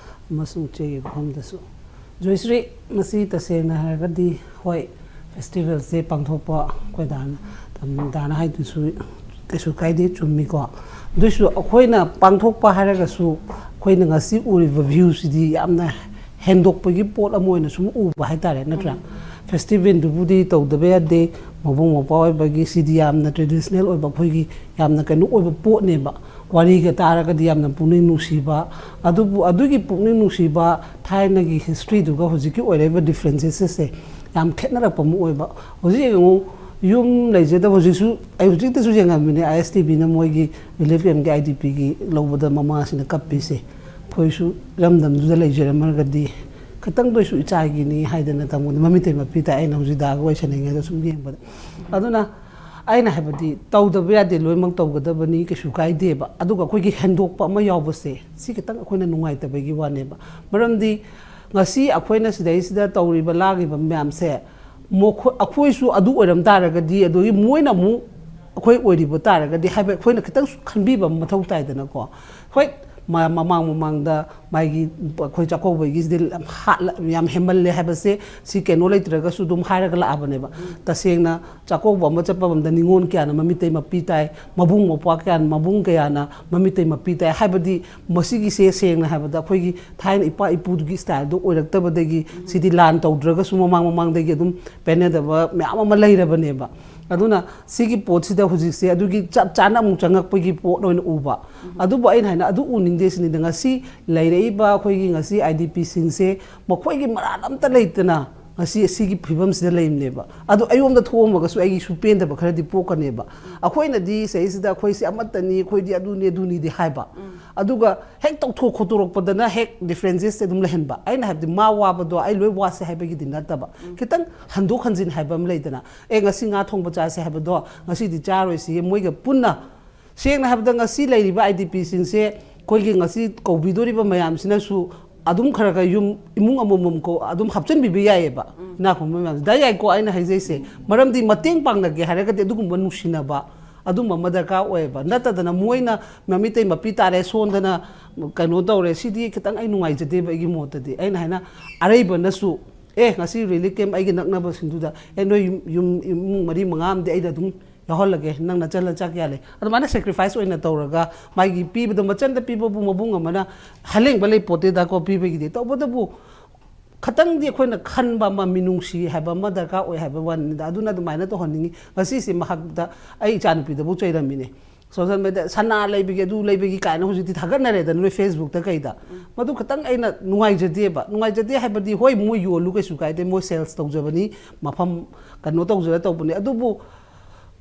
ꯑꯃꯁꯨꯡ ꯏꯆꯦꯒꯤ ꯃꯐꯝꯗꯁꯨ꯫ ꯖꯣꯏꯁ꯭ꯔꯤ, ꯃꯁꯤ ꯇꯁꯦꯡꯅ ꯍꯥꯏꯔꯒꯗꯤ, ꯍꯣꯏ, festivalꯁꯦ ꯄꯥꯡꯊꯣꯛꯄ ꯑꯩꯈꯣꯏ ꯗꯥꯅ, ꯗꯥꯅ ꯍꯥꯏꯗꯨꯁꯨ ꯀꯩꯁꯨ ꯀꯥꯏꯗꯦ, ꯆꯨꯝꯃꯤꯀꯣ꯫ ꯑꯗꯨꯏꯁꯨ ꯑꯩꯈꯣꯏꯅ ꯄꯥꯡꯊꯣꯛꯄ ꯍꯥꯏꯔꯒꯁꯨ ꯑꯩꯈꯣꯏꯅ ꯉꯁꯤ ꯎꯔꯤꯕ viewꯁꯤꯗꯤ ꯌꯥꯝꯅ ꯍꯦꯟꯗꯣꯛꯄꯒꯤ ꯄꯣꯠ ꯑꯃ ꯑꯣꯏꯅ ꯁꯨꯝ ꯎꯕ ꯍꯥꯏꯇꯥꯔꯦ, ꯅꯠꯇ꯭ꯔꯥ? ꯎꯝ꯫ Festivalꯗꯨꯕꯨꯗꯤ ꯇꯧꯗꯕ ꯌꯥꯗꯦ, ꯃꯕꯨꯡ ꯃꯧꯄ꯭ꯋꯥ ꯑꯣꯏꯕꯒꯤ ꯁꯤꯗꯤ ꯌꯥꯝꯅ traditional ꯑꯣꯏꯕ, ꯑꯩꯈꯣꯏꯒꯤ ꯌꯥꯝꯅ ꯀꯩꯅꯣ ꯑꯣꯏꯕ ꯄꯣꯠꯅꯦꯕ꯫ ꯋꯥꯔꯤꯒ ꯇꯥꯔꯒꯗꯤ ꯌꯥꯝꯅ ꯄꯨꯛꯅꯤꯡ ꯅꯨꯡꯁꯤꯕ꯫ ꯑꯗꯨꯕꯨ ꯑꯗꯨꯒꯤ ꯄꯨꯛꯅꯤꯡ ꯅꯨꯡꯁꯤꯕ, ꯊꯥꯏꯅꯒꯤ historyꯗꯨꯒ ꯍꯧꯖꯤꯛꯀꯤ ꯑꯣꯏꯔꯛꯏꯕ differences ꯁꯦ ꯌꯥꯝ ꯈꯦꯠꯅꯔꯛꯄ ꯑꯃ ꯑꯣꯏꯕ꯫ ꯍꯧꯖꯤꯛ ꯌꯦꯡꯉꯨ, ꯌꯨꯝ ꯂꯩꯖꯗꯕ, ꯍꯧꯖꯤꯛꯁꯨ ꯑꯩ ꯍꯧꯖꯤꯛꯇꯁꯨ ꯌꯦꯡꯉꯝꯃꯤꯅꯦ, ISTVꯅ ꯃꯣꯏꯒꯤ relief campꯀꯤ IDPꯒꯤ ꯂꯧꯕꯗ ꯃꯃꯥꯁꯤꯅ ꯀꯞꯄꯤꯁꯦ꯫ ꯑꯩꯈꯣꯏꯁꯨ ꯏꯔꯝꯗꯝꯗꯨꯗ ꯂꯩꯖꯔꯝꯃꯒꯗꯤ ꯈꯤꯇꯪꯗ ꯑꯣꯏꯁꯨ ꯏꯆꯥꯒꯤꯅꯤ ꯍꯥꯏꯗꯅ ꯇꯝꯒꯗ ꯃꯃꯤꯠꯇꯩ ꯃꯄꯤ ꯇꯥꯏ꯫ ꯑꯩꯅ ꯍꯧꯖꯤꯛ ꯗꯥꯒ ꯋꯥꯔꯤ ꯁꯥꯟꯅꯔꯤꯉꯩꯗ ꯁꯨꯝ ꯌꯦꯡꯕꯗ꯫ ꯑꯗꯨꯅ ꯑꯩꯅ ꯍꯥꯏꯕꯗꯤ, ꯇꯧꯗꯕ ꯌꯥꯗꯦ, ꯂꯣꯏꯅꯃꯛ ꯇꯧꯒꯗꯕꯅꯤ, ꯀꯩꯁꯨ ꯀꯥꯏꯗꯦꯕ꯫ ꯑꯗꯨꯒ ꯑꯩꯈꯣꯏꯒꯤ ꯍꯦꯟꯗꯣꯛꯄ ꯑꯃ ꯌꯥꯎꯕꯁꯦ, ꯁꯤ ꯈꯤꯇꯪ ꯑꯩꯈꯣꯏꯅ ꯅꯨꯡꯉꯥꯏꯇꯕꯒꯤ ꯋꯥꯅꯦꯕ꯫ ꯃꯔꯝꯗꯤ ꯉꯁꯤ ꯑꯩꯈꯣꯏꯅ ꯁꯤꯗꯩꯁꯤꯗ ꯇꯧꯔꯤꯕ, ꯂꯥꯡꯉꯤꯕ ꯃꯌꯥꯝꯁꯦ, ꯃꯈꯣꯏ, ꯑꯩꯈꯣꯏꯁꯨ ꯑꯗꯨ ꯑꯣꯏꯔꯝ ꯇꯥꯔꯒꯗꯤ, ꯑꯗꯨꯒꯤ ꯃꯣꯏꯅ ꯑꯃꯨꯛ ꯑꯩꯈꯣꯏ ꯑꯣꯏꯔꯤꯕ ꯇꯥꯔꯒꯗꯤ ꯍꯥꯏꯕ ꯑꯩꯈꯣꯏꯅ ꯈꯤꯇꯪ ꯈꯟꯕꯤꯕ ꯑꯃ ꯃꯊꯧ ꯇꯥꯏꯗꯅꯀꯣ꯫ ꯍꯣꯏ, ꯃ-, ꯃꯃꯥꯡ ꯃꯃꯥꯡꯗ ꯃꯥꯒꯤ ꯑꯩꯈꯣꯏ ꯆꯥꯛꯀꯧꯕꯒꯤꯁꯤꯗꯤ ꯌꯥꯝ ꯍꯥꯠꯂ-, ꯌꯥꯝ ꯍꯦꯟꯃꯜꯂꯦ ꯍꯥꯏꯕꯁꯦ ꯁꯤ ꯀꯩꯅꯣ ꯂꯩꯇ꯭ꯔꯒꯁꯨ ꯑꯗꯨꯝ ꯍꯥꯏꯔꯒ ꯂꯥꯛꯑꯕꯅꯦꯕ꯫ ꯇꯁꯦꯡꯅ ꯆꯥꯛꯀꯧꯕ ꯑꯃ ꯆꯠꯄ ꯃꯇꯝꯗ ꯅꯤꯉꯣꯜ ꯀꯌꯥꯅ ꯃꯃꯤꯠꯇꯩ ꯃꯄꯤ ꯇꯥꯏ, ꯃꯕꯨꯡ ꯃꯧꯄ꯭ꯋꯥ ꯀꯌꯥꯅ, ꯃꯕꯨꯡ ꯀꯌꯥꯅ ꯃꯃꯤꯠꯇꯩ ꯃꯄꯤ ꯇꯥꯏ ꯍꯥꯏꯕꯗꯤ, ꯃꯁꯤꯒꯤꯁꯦ ꯁꯦꯡꯅ ꯍꯥꯏꯕꯗ ꯑꯩꯈꯣꯏꯒꯤ ꯊꯥꯏꯅ ꯏꯄꯥ ꯏꯄꯨꯗꯨꯒꯤ styleꯗꯣ ꯑꯣꯏꯔꯛꯇꯕꯗꯒꯤ, ꯁꯤꯗꯤ ꯂꯥꯟ ꯇꯧꯗ꯭ꯔꯒꯁꯨ ꯃꯃꯥꯡ ꯃꯃꯥꯡꯗꯒꯤ ꯑꯗꯨꯝ ꯄꯦꯟꯅꯗꯕ ꯃꯌꯥꯝ ꯑꯃ ꯂꯩꯔꯕꯅꯦꯕ꯫ ꯑꯗꯨꯅ ꯁꯤꯒꯤ ꯄꯣꯠꯁꯤꯗ ꯍꯧꯖꯤꯛꯁꯦ ꯑꯗꯨꯒꯤ ꯆꯞ ꯆꯥꯅ ꯑꯃꯨꯛ ꯆꯪꯉꯛꯄꯒꯤ ꯄꯣꯠ ꯑꯣꯏꯅ ꯎꯕ꯫ ꯑꯗꯨꯕꯨ ꯑꯩꯅ ꯍꯥꯏꯅ ꯑꯗꯨ ꯎꯅꯤꯡꯗꯦ ꯁꯤꯅꯤꯗ꯫ ꯉꯁꯤ ꯂꯩꯔꯛꯏꯕ ꯑꯩꯈꯣꯏꯒꯤ ꯉꯁꯤ IDPꯁꯤꯡꯁꯦ ꯃꯈꯣꯏꯒꯤ ꯃꯔꯥꯜ ꯑꯝꯇ ꯂꯩꯇꯅ ꯉꯁꯤ ꯑꯁꯤꯒꯤ ꯐꯤꯕꯝꯁꯤꯗ ꯂꯩꯕꯅꯦꯕ꯫ ꯑꯗꯨ ꯑꯩꯉꯣꯟꯗ ꯊꯣꯛꯑꯝꯃꯒꯁꯨ ꯑꯩꯒꯤꯁꯨ ꯄꯦꯟꯗꯕ ꯈꯔꯗꯤ ꯄꯣꯛꯀꯅꯦꯕ꯫ ꯑꯩꯈꯣꯏꯅꯗꯤ ꯁꯤꯗꯩꯁꯤꯗ ꯑꯩꯈꯣꯏꯁꯦ ꯑꯃꯠꯇꯅꯤ, ꯑꯩꯈꯣꯏꯗꯤ ꯑꯗꯨꯅꯤ, ꯑꯗꯨꯅꯤꯗꯤ ꯍꯥꯏꯕ꯫ ꯑꯗꯨꯒ ꯍꯦꯛ ꯇꯧꯊꯣꯛ ꯈꯣꯠꯇꯣꯔꯛꯄꯗꯅ ꯍꯦꯛ differences ꯑꯗꯨꯝ ꯂꯩꯍꯟꯕ꯫ ꯑꯩꯅ ꯍꯥꯏꯕꯗꯤ ꯃꯥ ꯋꯥꯕꯗꯣ ꯑꯩ ꯂꯣꯏ ꯋꯥꯁꯦ ꯍꯥꯏꯕꯒꯤꯗꯤ ꯅꯠꯇꯕ, ꯈꯤꯇꯪ ꯍꯟꯗꯣꯛ ꯍꯟꯖꯤꯟ ꯍꯥꯏꯕ ꯑꯃ ꯂꯩꯗꯅ꯫ ꯑꯦ, ꯉꯁꯤ ꯉꯥ ꯊꯣꯡꯕ ꯆꯥꯁꯦ ꯍꯥꯏꯕꯗꯣ ꯉꯁꯤꯗꯤ ꯆꯥꯔꯣꯏꯁꯤ, ꯃꯣꯏꯒ ꯄꯨꯟꯅ꯫ ꯁꯦꯡꯅ ꯍꯥꯏꯕꯗ ꯉꯁꯤ ꯂꯩꯔꯤꯕ IDPꯁꯤꯡꯁꯦ, ꯑꯩꯈꯣꯏꯒꯤ ꯉꯁꯤ ꯀꯧꯕꯤꯗꯣꯔꯤꯕ ꯃꯌꯥꯝꯁꯤꯅꯁꯨ ꯑꯗꯨꯝ ꯈꯔ ꯈꯔ ꯌꯨꯝ, ꯏꯃꯨꯡ ꯑꯃꯃꯝ ꯀꯣ ꯑꯗꯨꯝ ꯍꯥꯞꯆꯤꯟꯕꯤꯕ ꯌꯥꯏꯌꯦꯕ꯫ ꯏꯅꯥꯛ ꯈꯨꯟꯕ ꯃꯌꯥꯝꯁꯦ ꯗꯥ ꯌꯥꯏꯀꯣ ꯑꯩꯅ ꯍꯥꯏꯖꯩꯁꯦ꯫ ꯃꯔꯝꯗꯤ ꯃꯇꯦꯡ ꯄꯥꯡꯅꯒꯦ ꯍꯥꯏꯔꯒꯗꯤ ꯑꯗꯨꯒꯨꯝꯕ ꯅꯨꯡꯁꯤꯅꯕ ꯑꯗꯨꯝꯕ ꯑꯃ ꯗꯔꯀꯥꯔ ꯑꯣꯏꯌꯦꯕ꯫ ꯅꯠꯇꯗꯅ ꯃꯣꯏꯅ ꯃꯃꯤꯠꯇꯩ ꯃꯄꯤ ꯇꯥꯔꯦ, ꯁꯣꯟꯗꯅ ꯀꯩꯅꯣ ꯇꯧꯔꯦ, ꯁꯤꯗꯤ ꯈꯤꯇꯪ ꯑꯩ ꯅꯨꯡꯉꯥꯏꯖꯗꯦꯕ꯫ ꯑꯩꯒꯤ ꯃꯣꯠꯇꯗꯤ ꯑꯩꯅ ꯍꯥꯏꯅ, ꯑꯔꯩꯕꯅꯁꯨ, "ꯑꯦ, ꯉꯁꯤ relief camp ꯑꯩꯒꯤ ꯅꯛꯅꯕꯁꯤꯡꯗꯨꯗ, ꯑꯦ, ꯅꯣꯏ ꯌꯨꯝ, ꯌꯨꯝ, ꯏꯃꯨꯡ ꯃꯔꯤ ꯃꯉꯥ ꯑꯃꯗꯤ ꯑꯩꯅ ꯑꯗꯨꯝ ꯌꯥꯎꯍꯜꯂꯒꯦ, ꯅꯪ ꯅꯆꯟ ꯅꯆꯥ ꯀꯌꯥ ꯂꯩ?" ꯑꯗꯨꯃꯥꯏꯅ sacrifice ꯑꯣꯏꯅ ꯇꯧꯔꯒ ꯃꯥꯒꯤ ꯄꯤꯕꯗꯣ, ꯃꯆꯟꯗ ꯄꯤꯕꯕꯨ ꯃꯕꯨꯡ ꯑꯃꯅ ꯍꯜꯂꯦꯡꯕ ꯂꯩ ꯄꯣꯠꯇꯦꯗꯀꯣ ꯄꯤꯕꯒꯤꯗꯤ꯫ ꯇꯧꯕꯇꯕꯨ ꯈꯇꯪꯗꯤ ꯑꯩꯈꯣꯏꯅ ꯈꯟꯕ ꯑꯃ, ꯃꯤꯅꯨꯡꯁꯤ ꯍꯥꯏꯕ ꯑꯃ ꯗꯔꯀꯥꯔ ꯑꯣꯏ ꯍꯥꯏꯕ ꯋꯥꯅꯤꯗ꯫ ꯑꯗꯨꯅ ꯑꯗꯨꯃꯥꯏꯅ ꯇꯧꯍꯟꯅꯤꯡꯉꯤ꯫ ꯉꯁꯤꯁꯦ ꯃꯍꯥꯛꯇ ꯑꯩ ꯏꯆꯥꯅꯨꯄꯤꯗꯕꯨ ꯆꯩꯔꯝꯃꯤꯅꯦ꯫ ꯁꯣꯁꯦꯜ ꯃꯦꯗꯤꯌꯥ ꯁꯅꯥ ꯂꯩꯕꯒꯤ, ꯑꯗꯨ ꯂꯩꯕꯒꯤ ꯀꯥꯏꯅ ꯍꯧꯖꯤꯛꯇꯤ ꯊꯥꯒꯠꯅꯔꯦꯗꯅ, ꯅꯣꯏ ꯐꯦꯁꯕꯨꯛꯇ ꯀꯩꯗ꯫ ꯃꯗꯨ ꯈꯇꯪ ꯑꯩꯅ ꯅꯨꯡꯉꯥꯏꯖꯗꯦꯕ꯫ ꯅꯨꯡꯉꯥꯏꯖꯗꯦ ꯍꯥꯏꯕꯗꯤ, ꯍꯣꯏ, ꯃꯣꯏ ꯌꯣꯜꯂꯨ, ꯀꯩꯁꯨ ꯀꯥꯏꯗꯦ, ꯃꯣꯏ ꯁꯦꯜꯁ ꯇꯧꯖꯕꯅꯤ, ꯃꯐꯝ ꯀꯩꯅꯣ ꯇꯧꯖꯔ ꯇꯧꯕꯅꯤ, ꯑꯗꯨꯕꯨ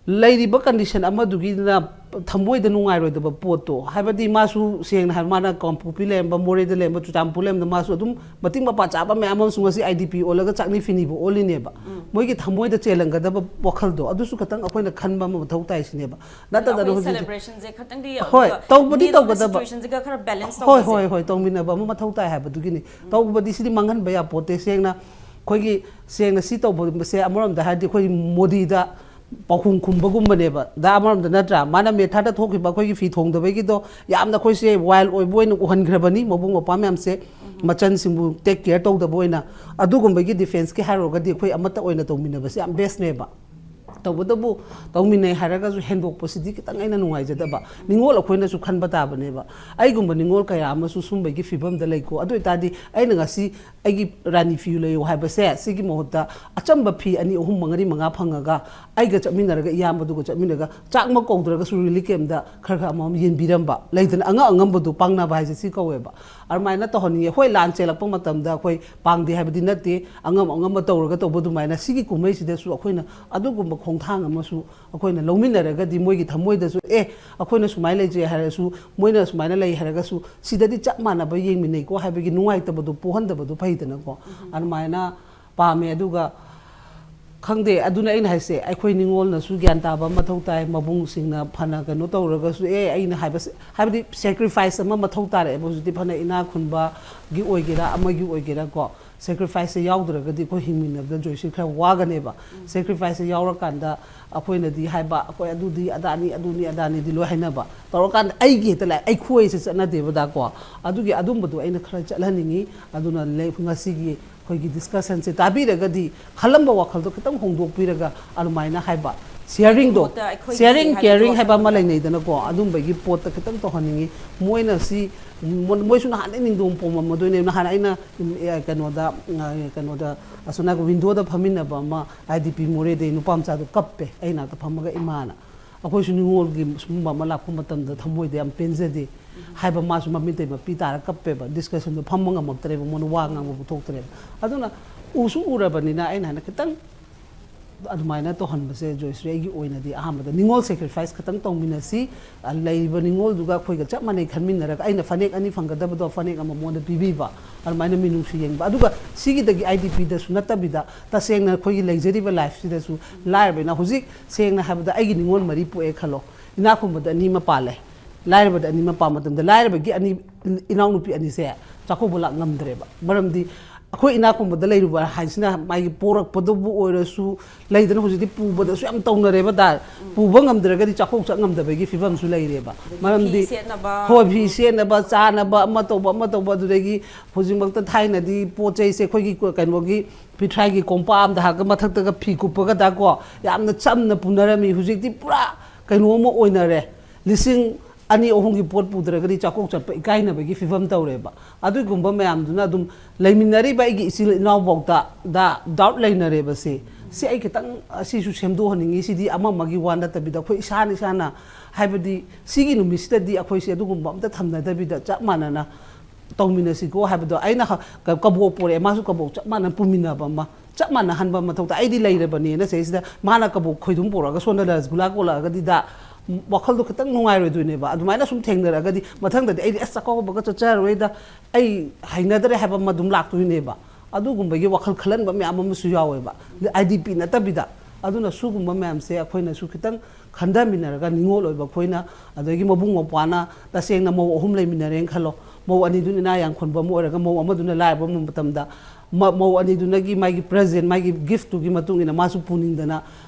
ꯂꯩꯔꯤꯕ ꯀꯟꯗꯤꯁꯟ ꯑꯃꯗꯨꯒꯤꯅ ꯊꯃꯣꯏꯗ ꯅꯨꯡꯉꯥꯏꯔꯣꯏꯗꯕ ꯄꯣꯠꯇꯣ, ꯍꯥꯏꯕꯗꯤ ꯃꯥꯁꯨ ꯁꯦꯡꯅ ꯍꯥꯏꯕ, ꯃꯥꯅ ꯀꯥꯡꯄꯣꯛꯄꯤ ꯂꯩꯔꯝꯕ, ꯃꯣꯔꯦꯗ ꯂꯩꯔꯝꯕ, ꯆꯨꯔꯆꯥꯟꯄꯨꯔ ꯂꯩꯔꯝꯕ, ꯃꯥꯁꯨ ꯑꯗꯨꯝ ꯃꯇꯤꯛ ꯃꯄꯥ ꯆꯥꯕ ꯃꯌꯥꯝ ꯑꯃꯁꯨ ꯉꯁꯤ ꯑꯥꯏ ꯗꯤ ꯄꯤ ꯑꯣꯜꯂꯒ ꯆꯥꯛꯅꯤ ꯐꯤꯅꯤꯕꯨ ꯑꯣꯜꯂꯤꯅꯦꯕ꯫ ꯃꯣꯏꯒꯤ ꯊꯃꯣꯏꯗ ꯆꯦꯜꯂꯝꯒꯗꯕ ꯋꯥꯈꯜꯗꯣ, ꯑꯗꯨꯁꯨ ꯈꯇꯪ ꯑꯩꯈꯣꯏꯅ ꯈꯟꯕ ꯑꯃ ꯃꯊꯧ ꯇꯥꯏ ꯁꯤꯅꯦꯕ꯫ ꯅꯠꯇꯗꯅ ꯑꯩꯈꯣꯏ ꯍꯧꯖꯤꯛ ꯁꯦꯂꯦꯕ꯭ꯔꯦꯁꯟꯁꯦ ꯈꯇꯪꯗꯤ ꯍꯣꯏ, ꯑꯗꯨꯒ ꯇꯧꯕꯗꯤ ꯃꯤꯗꯣ ꯇꯧꯒꯗꯕ꯫ ꯁꯤꯆꯨꯋꯦꯁꯟꯁꯤꯒ ꯈꯔ ꯕꯦꯂꯦꯟꯁ ꯍꯣꯏ, ꯇꯧꯕꯁꯦ꯫ ꯍꯣꯏ, ꯍꯣꯏ, ꯇꯧꯃꯤꯟꯅꯕ ꯑꯃ ꯃꯊꯧ ꯇꯥꯏ ꯍꯥꯏꯕꯗꯨꯒꯤꯅꯤ꯫ ꯇꯧꯕꯗꯤ ꯁꯤꯗꯤ ꯃꯥꯡꯍꯟꯕ ꯌꯥꯄꯣꯠꯇꯦ꯫ ꯁꯦꯡꯅ ꯑꯩꯈꯣꯏꯒꯤ ꯁꯦꯡꯅ ꯁꯤ ꯇꯧꯕꯁꯦ ꯑꯃꯔꯣꯝꯗ ꯍꯥꯏꯔꯗꯤ ꯑꯩꯈꯣꯏ ꯃꯣꯗꯤꯗ ꯄꯥꯎꯈꯨꯝ ꯈꯨꯝꯕꯒꯨꯝꯕꯅꯦꯕ꯫ ꯗ ꯑꯃꯔꯣꯝꯗ ꯅꯠꯇ꯭ꯔꯥ? ꯃꯥꯅ ꯃꯦꯊꯥꯗ ꯊꯣꯛꯈꯤꯕ ꯑꯩꯈꯣꯏꯒꯤ ꯐꯤ ꯊꯣꯡꯗꯕꯒꯤꯗꯣ ꯌꯥꯝꯅ ꯑꯩꯈꯣꯏꯁꯦ ꯋꯥꯏꯜ ꯑꯣꯏꯕ ꯑꯣꯏꯅ ꯎꯍꯟꯈ꯭ꯔꯕꯅꯤ, ꯃꯕꯨꯡ ꯃꯧꯄ꯭ꯋꯥ ꯃꯌꯥꯝꯁꯦ, ꯃꯆꯟꯁꯤꯡꯕꯨ ꯇꯦꯛ ꯀꯦꯌꯔ ꯇꯧꯗꯕ ꯑꯣꯏꯅ꯫ ꯑꯗꯨꯒꯨꯝꯕꯒꯤ ꯗꯤꯐꯦꯟꯁꯀꯤ ꯍꯥꯏꯔꯨꯔꯒꯗꯤ ꯑꯩꯈꯣꯏ ꯑꯃꯠꯇ ꯑꯣꯏꯅ ꯇꯧꯃꯤꯟꯅꯕꯁꯦ ꯌꯥꯝ ꯕꯦꯁꯅꯦꯕ꯫ ꯇꯧꯕꯇꯕꯨ ꯇꯧꯃꯤꯟꯅꯩ ꯍꯥꯏꯔꯒꯁꯨ ꯍꯦꯟꯗꯣꯛꯄꯁꯤꯗꯤ ꯈꯤꯇꯪ ꯑꯩꯅ ꯅꯨꯡꯉꯥꯏꯖꯗꯕ꯫ ꯅꯤꯡꯉꯣꯜ ꯑꯩꯈꯣꯏꯅꯁꯨ ꯈꯟꯕ ꯇꯥꯕꯅꯦꯕ꯫ ꯑꯩꯒꯨꯝꯕ ꯅꯤꯡꯉꯣꯜ ꯀꯌꯥ ꯑꯃꯁꯨ ꯁꯨꯝꯕꯒꯤ ꯐꯤꯕꯝꯗ ꯂꯩꯀꯣ꯫ ꯑꯗꯨ ꯑꯣꯏꯇꯥꯔꯗꯤ ꯑꯩꯅ ꯉꯁꯤ ꯑꯩꯒꯤ ꯔꯥꯅꯤ ꯐꯤ ꯂꯩꯌꯨ ꯍꯥꯏꯕꯁꯦ, ꯁꯤꯒꯤ ꯃꯍꯨꯠꯇ ꯑꯆꯝꯕ ꯐꯤ ꯑꯅꯤ, ꯑꯍꯨꯝ, ꯃꯔꯤ, ꯃꯉꯥ ꯐꯪꯉꯒ ꯑꯩꯒ ꯆꯠꯃꯤꯟꯅꯔꯒ, ꯏꯌꯥꯝꯕꯗꯨꯒ ꯆꯠꯃꯤꯟꯅꯔꯒ, ꯆꯥꯛꯃꯛ ꯀꯧꯗ꯭ꯔꯒꯁꯨ ꯔꯤꯂꯤꯐ ꯀꯦꯝꯞꯇ ꯈꯔ ꯈꯔ ꯑꯃꯃꯝ ꯌꯦꯟꯕꯤꯔꯝꯕ ꯂꯩꯗꯅ, ꯑꯉꯝ ꯑꯉꯝꯕꯗꯣ ꯄꯥꯡꯅꯕ ꯍꯥꯏꯁꯦ ꯁꯤ ꯀꯧꯋꯦꯕ꯫ ꯑꯗꯨꯃꯥꯏꯅ ꯇꯧꯍꯟꯅꯤꯡꯉꯦ꯫ ꯍꯣꯏ, ꯂꯥꯟ ꯆꯦꯜꯂꯛꯄ ꯃꯇꯝꯗ ꯑꯩꯈꯣꯏ ꯄꯥꯡꯗꯦ ꯍꯥꯏꯕꯗꯤ ꯅꯠꯇꯦ, ꯑꯉꯝ ꯑꯉꯝꯕ ꯇꯧꯔꯒ ꯇꯧꯕ ꯑꯗꯨꯃꯥꯏꯅ ꯁꯤꯒꯤ ꯀꯨꯝꯍꯩꯁꯤꯗꯁꯨ ꯑꯩꯈꯣꯏꯅ ꯑꯗꯨꯒꯨꯝꯕ ꯈꯣꯡꯊꯥꯡ ꯑꯃꯁꯨ ꯑꯩꯈꯣꯏꯅ ꯂꯧꯃꯤꯟꯅꯔꯒꯗꯤ ꯃꯣꯏꯒꯤ ꯊꯃꯣꯏꯗꯁꯨ, "ꯑꯦ, ꯑꯩꯈꯣꯏꯅ ꯁꯨꯃꯥꯏꯅ ꯂꯩꯖꯩ ꯍꯥꯏꯔꯁꯨ, ꯃꯣꯏꯅ ꯁꯨꯃꯥꯏꯅ ꯂꯩ ꯍꯥꯏꯔꯒꯁꯨ, ꯁꯤꯗꯗꯤ ꯆꯞ ꯃꯥꯟꯅꯕ ꯌꯦꯡꯃꯤꯟꯅꯩꯀꯣ" ꯍꯥꯏꯕꯒꯤ ꯅꯨꯡꯉꯥꯏꯇꯕꯗꯣ ꯄꯣꯛꯍꯟꯗꯕꯗꯣ ꯐꯩꯗꯅꯀꯣ꯫ ꯑꯗꯨꯃꯥꯏꯅ ꯄꯥꯝꯃꯦ꯫ ꯑꯗꯨꯒ ꯈꯪꯗꯦ, ꯑꯗꯨꯅ ꯑꯩꯅ ꯍꯥꯏꯁꯦ, ꯑꯩꯈꯣꯏ ꯅꯤꯉꯣꯜꯅꯁꯨ ꯒ꯭ꯌꯥꯟ ꯇꯥꯕ ꯑꯃ ꯃꯊꯧ ꯇꯥꯏ꯫ ꯃꯕꯨꯡꯁꯤꯡꯅ ꯐꯅ ꯀꯩꯅꯣ ꯇꯧꯔꯒꯁꯨ, ꯑꯦ, ꯑꯩꯅ ꯍꯥꯏꯕꯁꯦ, ꯍꯥꯏꯕꯗꯤ ꯁꯦꯀ꯭ꯔꯤꯐꯥꯏꯁ ꯑꯃ ꯃꯊꯧ ꯇꯥꯔꯛꯑꯦꯕ꯫ ꯍꯧꯖꯤꯛꯇꯤ ꯐꯅ ꯏꯅꯥꯛ ꯈꯨꯟꯕꯒꯤ ꯑꯣꯏꯒꯦꯔꯥ, ꯑꯃꯒꯤ ꯑꯣꯏꯒꯦꯔꯥꯀꯣ, ꯁꯦꯀ꯭ꯔꯤꯐꯥꯏꯁꯁꯦ ꯌꯥꯎꯗ꯭ꯔꯒꯗꯤ ꯑꯩꯈꯣꯏ ꯍꯤꯡꯃꯤꯟꯅꯕꯗ ꯖꯣꯏꯁꯤ ꯈꯔ ꯋꯥꯒꯅꯦꯕ꯫ ꯁꯦꯀ꯭ꯔꯤꯐꯥꯏꯁꯁꯦ ꯌꯥꯎꯔꯀꯥꯟꯗ ꯑꯩꯈꯣꯏꯅꯗꯤ ꯍꯥꯏꯕ, ꯑꯩꯈꯣꯏ ꯑꯗꯨꯗꯤ ꯑꯗꯥꯅꯤ, ꯑꯗꯨꯅꯤ ꯑꯗꯥꯅꯤꯗꯤ ꯂꯣꯏ ꯍꯥꯏꯅꯕ꯫ ꯇꯧꯔꯀꯥꯟꯗ ꯑꯩꯒꯤ ꯍꯦꯛꯇ ꯂꯥꯛꯑꯦ, ꯑꯩꯈꯣꯏꯁꯦ ꯆꯠꯅꯗꯦꯕꯗꯀꯣ꯫ ꯑꯗꯨꯒꯤ ꯑꯗꯨꯝꯕꯗꯣ ꯑꯩꯅ ꯈꯔ ꯆꯠꯍꯟꯅꯤꯡꯉꯤ꯫ ꯑꯗꯨꯅ ꯂꯩ-, ꯉꯁꯤꯒꯤ ꯑꯩꯈꯣꯏꯒꯤ ꯗꯤꯁꯀꯁꯟꯁꯦ ꯇꯥꯕꯤꯔꯒꯗꯤ ꯈꯜꯂꯝꯕ ꯋꯥꯈꯜꯗꯣ ꯈꯤꯇꯪ ꯍꯣꯡꯗꯣꯛꯄꯤꯔꯒ ꯑꯗꯨꯃꯥꯏꯅ ꯍꯥꯏꯕ, ꯁꯤꯌꯥꯔꯤꯡꯗꯣ, ꯃꯍꯨꯠꯇ ꯑꯩꯈꯣꯏꯒꯤ ꯁꯤꯌꯥꯔꯤꯡ ꯍꯥꯏꯕꯗꯤ ꯀꯦꯌꯥꯔꯤꯡ ꯍꯥꯏꯕ ꯋꯥꯈꯜ ꯑꯃ ꯑꯃꯗ꯫ ꯂꯩꯅꯩꯗꯅꯀꯣ, ꯑꯗꯨꯝꯕꯒꯤ ꯄꯣꯠꯇ ꯈꯤꯇꯪ ꯇꯧꯍꯟꯅꯤꯡꯉꯤ꯫ ꯃꯣꯏꯅ ꯁꯤ, ꯃꯣ-, ꯃꯣꯏꯁꯨ ꯅꯍꯥꯟꯗꯩ ꯅꯤꯡꯗꯣꯡ ꯄꯣꯝꯃꯝꯃꯗꯣꯏꯅꯦ꯫ ꯅꯍꯥꯟ ꯑꯩꯅ, ꯎꯝ, ꯑꯦ, ꯀꯩꯅꯣꯗ, ꯎꯝ, ꯑ, ꯀꯩꯅꯣꯗ, ꯑꯁꯣꯝ ꯅꯥꯀꯟ ꯋꯤꯟꯗꯣꯗ ꯐꯝꯃꯤꯟꯅꯕ ꯑꯃ, ꯑꯥꯏ ꯗꯤ ꯄꯤ ꯃꯣꯔꯦꯗꯩ ꯅꯨꯄꯥ ꯃꯆꯥꯗꯣ ꯀꯞꯄꯦ ꯑꯩ ꯅꯥꯛꯇ ꯐꯝꯃꯒ, "ꯏꯃꯥꯅ"꯫ ꯑꯩꯈꯣꯏꯁꯨ ꯅꯤꯉꯣꯜꯒꯤ ꯁꯨꯝꯕ ꯑꯃ ꯂꯥꯛꯄ ꯃꯇꯝꯗ ꯊꯃꯣꯏꯗ ꯌꯥꯝ ꯄꯦꯟꯖꯗꯦ ꯍꯥꯏꯕ ꯃꯥꯁꯨ ꯃꯃꯤꯠꯇꯩ ꯃꯄꯤ ꯇꯥꯔ ꯀꯞꯄꯦꯕ꯫ ꯗꯤꯁꯀꯁꯟꯗꯣ ꯐꯝꯕ ꯉꯝꯃꯛꯇ꯭ꯔꯦꯕ, ꯃꯉꯣꯟꯗ ꯋꯥ ꯉꯥꯡꯕ ꯄꯨꯊꯣꯛꯇ꯭ꯔꯦꯕ꯫ ꯑꯗꯨꯅ ꯎꯁꯨ ꯎꯔꯕꯅꯤꯅ ꯑꯩꯅ ꯍꯥꯏꯅ ꯈꯤꯇꯪ ꯑꯗꯨꯃꯥꯏꯅ ꯇꯧꯍꯟꯕꯁꯦ, ꯖꯣꯏꯁ꯭ꯔꯤ, ꯑꯩꯒꯤ ꯑꯣꯏꯅꯗꯤ ꯑꯍꯥꯟꯕꯗ ꯅꯤꯉꯣꯜ ꯁꯦꯀ꯭ꯔꯤꯐꯥꯏꯁ ꯈꯛꯇꯪ ꯇꯧꯃꯤꯟꯅꯁꯤ꯫ ꯑ, ꯂꯩꯔꯤꯕ ꯅꯤꯉꯣꯜꯗꯨꯒ ꯑꯩꯈꯣꯏꯒ ꯆꯞ ꯃꯥꯟꯅꯩ ꯈꯟꯃꯤꯟꯅꯔꯒ, ꯑꯩꯅ ꯐꯅꯦꯛ ꯑꯅꯤ ꯐꯪꯒꯗꯕꯗꯣ ꯐꯅꯦꯛ ꯑꯃ ꯃꯉꯣꯟꯗ ꯄꯤꯕꯤꯕ, ꯑꯗꯨꯃꯥꯏꯅ ꯃꯤꯅꯨꯡꯁꯤ ꯌꯦꯡꯕ꯫ ꯑꯗꯨꯒ ꯁꯤꯒꯤꯗꯒꯤ ꯑꯥꯏ ꯗꯤ ꯄꯤꯗꯁꯨ ꯅꯠꯇꯕꯤꯗ, ꯇꯁꯦꯡꯅ ꯑꯩꯈꯣꯏꯒꯤ ꯂꯩꯖꯔꯤꯕ ꯂꯥꯏꯐꯁꯤꯗꯁꯨ, ꯂꯥꯏꯔꯕꯅ ꯍꯧꯖꯤꯛ ꯁꯦꯡꯅ ꯍꯥꯏꯕꯗ ꯑꯩꯒꯤ ꯅꯤꯉꯣꯜ ꯃꯔꯤ ꯄꯣꯛꯑꯦ ꯈꯜꯂꯣ, ꯏꯅꯥꯛ ꯈꯨꯟꯕꯗ ꯑꯅꯤ ꯑꯃ ꯄꯥꯜꯂꯦ, ꯂꯥꯏꯔꯕꯗ ꯑꯅꯤ ꯑꯃ ꯄꯥꯟꯕ ꯃꯇꯝꯗ, ꯂꯥꯏꯔꯕꯒꯤ ꯑꯅꯤ, ꯏꯅꯥꯎꯅꯨꯄꯤ ꯑꯅꯤꯁꯦ ꯆꯥꯛꯀꯧꯕ ꯂꯥꯛ ꯉꯝꯗ꯭ꯔꯦꯕ꯫ ꯃꯔꯝꯗꯤ ꯑꯩꯈꯣꯏ ꯏꯅꯥꯛ ꯈꯨꯟꯕꯗ ꯂꯩꯔꯨꯕ ꯍꯥꯏꯁꯤꯅ ꯃꯥꯒꯤ ꯄꯣꯔꯛꯄꯗꯕꯨ ꯑꯣꯏꯔꯁꯨ, ꯂꯩꯗꯅ, ꯍꯧꯖꯤꯛꯇꯤ ꯄꯨꯕꯗꯁꯨ ꯌꯥꯝ ꯇꯧꯅꯔꯦꯕ ꯗꯥ꯫ ꯄꯨꯕ ꯉꯝꯗ꯭ꯔꯒꯗꯤ ꯆꯥꯛꯀꯧ ꯆꯠ ꯉꯝꯗꯕꯒꯤ ꯐꯤꯕꯝꯁꯨ ꯂꯩꯔꯦꯕ꯫ ꯑꯗꯒꯤ ꯃꯔꯝꯗꯤ ꯐꯤ ꯁꯦꯠꯅꯕ꯫ ꯍꯣꯏ, ꯐꯤ ꯁꯦꯠꯅꯕ, ꯆꯥꯅꯕ, ꯑꯃ ꯇꯧꯕ, ꯑꯃ ꯇꯧꯕ, ꯑꯗꯨꯗꯒꯤ ꯍꯧꯖꯤꯛꯃꯛꯇ ꯊꯥꯏꯅꯗꯤ ꯄꯣꯠ ꯆꯩꯁꯦ ꯑꯩꯈꯣꯏꯒꯤ ꯀ-, ꯀꯩꯅꯣꯒꯤ ꯄꯤꯊ꯭ꯔꯥꯏꯒꯤ ꯀꯣꯝꯄꯥꯛ ꯑꯃꯗ ꯍꯥꯞꯄꯒ ꯃꯊꯛꯇꯒ ꯐꯤ ꯀꯨꯞꯄꯒ ꯗꯥ ꯀꯣ, ꯌꯥꯝꯅ ꯆꯝꯅ ꯄꯨꯅꯔꯝꯃꯤ꯫ ꯍꯧꯖꯤꯛꯇꯤ ꯄꯨꯔꯥ ꯀꯩꯅꯣ ꯑꯃ ꯑꯣꯏꯅꯔꯦ꯫ ꯂꯤꯁꯤꯡ ꯑꯅꯤ ꯑꯍꯨꯝꯒꯤ ꯄꯣꯠ ꯄꯨꯗ꯭ꯔꯒꯗꯤ ꯆꯥꯛꯀꯧ ꯆꯠꯄ ꯏꯀꯥꯏꯅꯕꯒꯤ ꯐꯤꯕꯝ ꯇꯧꯔꯦꯕ꯫ ꯑꯗꯨꯒꯨꯝꯕ ꯃꯌꯥꯝꯗꯨꯅ ꯑꯗꯨꯝ ꯂꯩꯃꯤꯟꯅꯔꯤꯕ ꯑꯩꯒꯤ ꯏꯆꯤꯜ ꯏꯅꯥꯎꯐꯥꯎꯗ ꯗ ꯗꯥꯎꯠ ꯂꯩꯅꯔꯦꯕ꯫ ꯁꯤ, ꯁꯤ ꯑꯩ ꯈꯤꯇꯪ, ꯑꯁꯤꯁꯨ ꯁꯦꯝꯗꯣꯛꯍꯟꯅꯤꯡꯉꯤ꯫ ꯁꯤꯗꯤ ꯑꯃ ꯑꯃꯒꯤ ꯋꯥ ꯅꯠꯇꯕꯤꯗ ꯑꯩꯈꯣꯏ ꯏꯁꯥꯅ ꯏꯁꯥꯅ, ꯍꯥꯏꯕꯗꯤ ꯁꯤꯒꯤ ꯅꯨꯃꯤꯠꯁꯤꯗꯗꯤ ꯑꯩꯈꯣꯏꯁꯦ ꯑꯗꯨꯒꯨꯝꯕ ꯑꯝꯇ ꯊꯝꯅꯗꯕꯤꯗ ꯆꯞ ꯃꯥꯟꯅꯅ ꯇꯧꯃꯤꯟꯅꯁꯤꯀꯣ ꯍꯥꯏꯕꯗꯣ꯫ ꯑꯩꯅ ꯍ-, ꯀ-, ꯀꯕꯣꯛ ꯄꯣꯔꯛꯑꯦ, ꯃꯥꯁꯨ ꯀꯕꯣꯛ ꯆꯞ ꯃꯥꯟꯅ ꯄꯨꯃꯤꯟꯅꯕ ꯑꯃ, ꯆꯞ ꯃꯥꯟꯅꯍꯟꯕ ꯃꯊꯧ ꯇꯥꯏ꯫ ꯑꯩꯗꯤ ꯂꯩꯔꯕꯅꯦꯅ ꯁꯤꯗꯩꯁꯤꯗ ꯃꯥꯅ ꯀꯕꯣꯛ ꯈꯣꯏꯗꯨꯝ ꯄꯣꯔꯛꯑꯒ ꯁꯣꯝꯗ ꯔꯁꯒꯨꯂꯥ ꯀꯣꯜꯂꯛꯑꯒꯗꯤ ꯗ ꯋꯥꯈꯜꯗꯣ ꯈꯤꯇꯪ ꯅꯨꯡꯉꯥꯏꯔꯣꯏꯗꯣꯏꯅꯦꯕ꯫ ꯑꯗꯨꯃꯥꯏꯅ ꯁꯨꯝ ꯊꯦꯡꯅꯔꯒꯗꯤ ꯃꯊꯪꯗꯗꯤ ꯑꯩꯗꯤ ꯑꯁ ꯆꯥꯛꯀꯧꯕꯒ ꯆꯠꯆꯔꯔꯣꯏꯗ, ꯑꯩ ꯍꯩꯅꯗ꯭ꯔꯦ ꯍꯥꯏꯕ ꯑꯃ ꯑꯗꯨꯝ ꯂꯥꯛꯇꯣꯏꯅꯦꯕ꯫ ꯑꯗꯨꯒꯨꯝꯕꯒꯤ ꯋꯥꯈꯜ ꯈꯜꯍꯟꯕ ꯃꯌꯥꯝ ꯑꯃꯁꯨ ꯌꯥꯎꯋꯦꯕ, ꯑꯥꯏ ꯗꯤ ꯄꯤ ꯅꯠꯇꯕꯤꯗ꯫ ꯑꯗꯨꯅ ꯁꯤꯒꯨꯝꯕ ꯃꯌꯥꯝꯁꯦ ꯑꯩꯈꯣꯏꯅꯁꯨ ꯈꯤꯇꯪ ꯈꯟꯊꯃꯤꯟꯅꯔꯒ, ꯅꯤꯉꯣꯜ ꯑꯣꯏꯕ ꯑꯩꯈꯣꯏꯅ, ꯑꯗꯒꯤ ꯃꯕꯨꯡ ꯃꯧꯄ꯭ꯋꯥꯅ, ꯇꯁꯦꯡꯅ ꯃꯧ ꯑꯍꯨꯝ ꯂꯩꯃꯤꯟꯅꯔꯦꯅ ꯈꯜꯂꯣ, ꯃꯧ ꯑꯅꯤꯗꯨꯅ ꯏꯅꯥ ꯌꯥꯝ ꯈꯨꯟꯕ ꯑꯃ ꯑꯣꯏꯔꯒ ꯃꯧ ꯑꯃꯗꯨꯅ ꯂꯥꯏꯔꯕ ꯑꯃ ꯃꯇꯝꯗ, ꯃ-, ꯃꯧ ꯑꯅꯤꯗꯨꯅꯒꯤ ꯃꯥꯒꯤ ꯄ꯭ꯔꯖꯦꯟ, ꯃꯥꯒꯤ ꯒꯤꯐꯇꯨꯒꯤ ꯃꯇꯨꯡ ꯏꯟꯅ ꯃꯥꯁꯨ ꯄꯨꯅꯤꯡꯗꯅ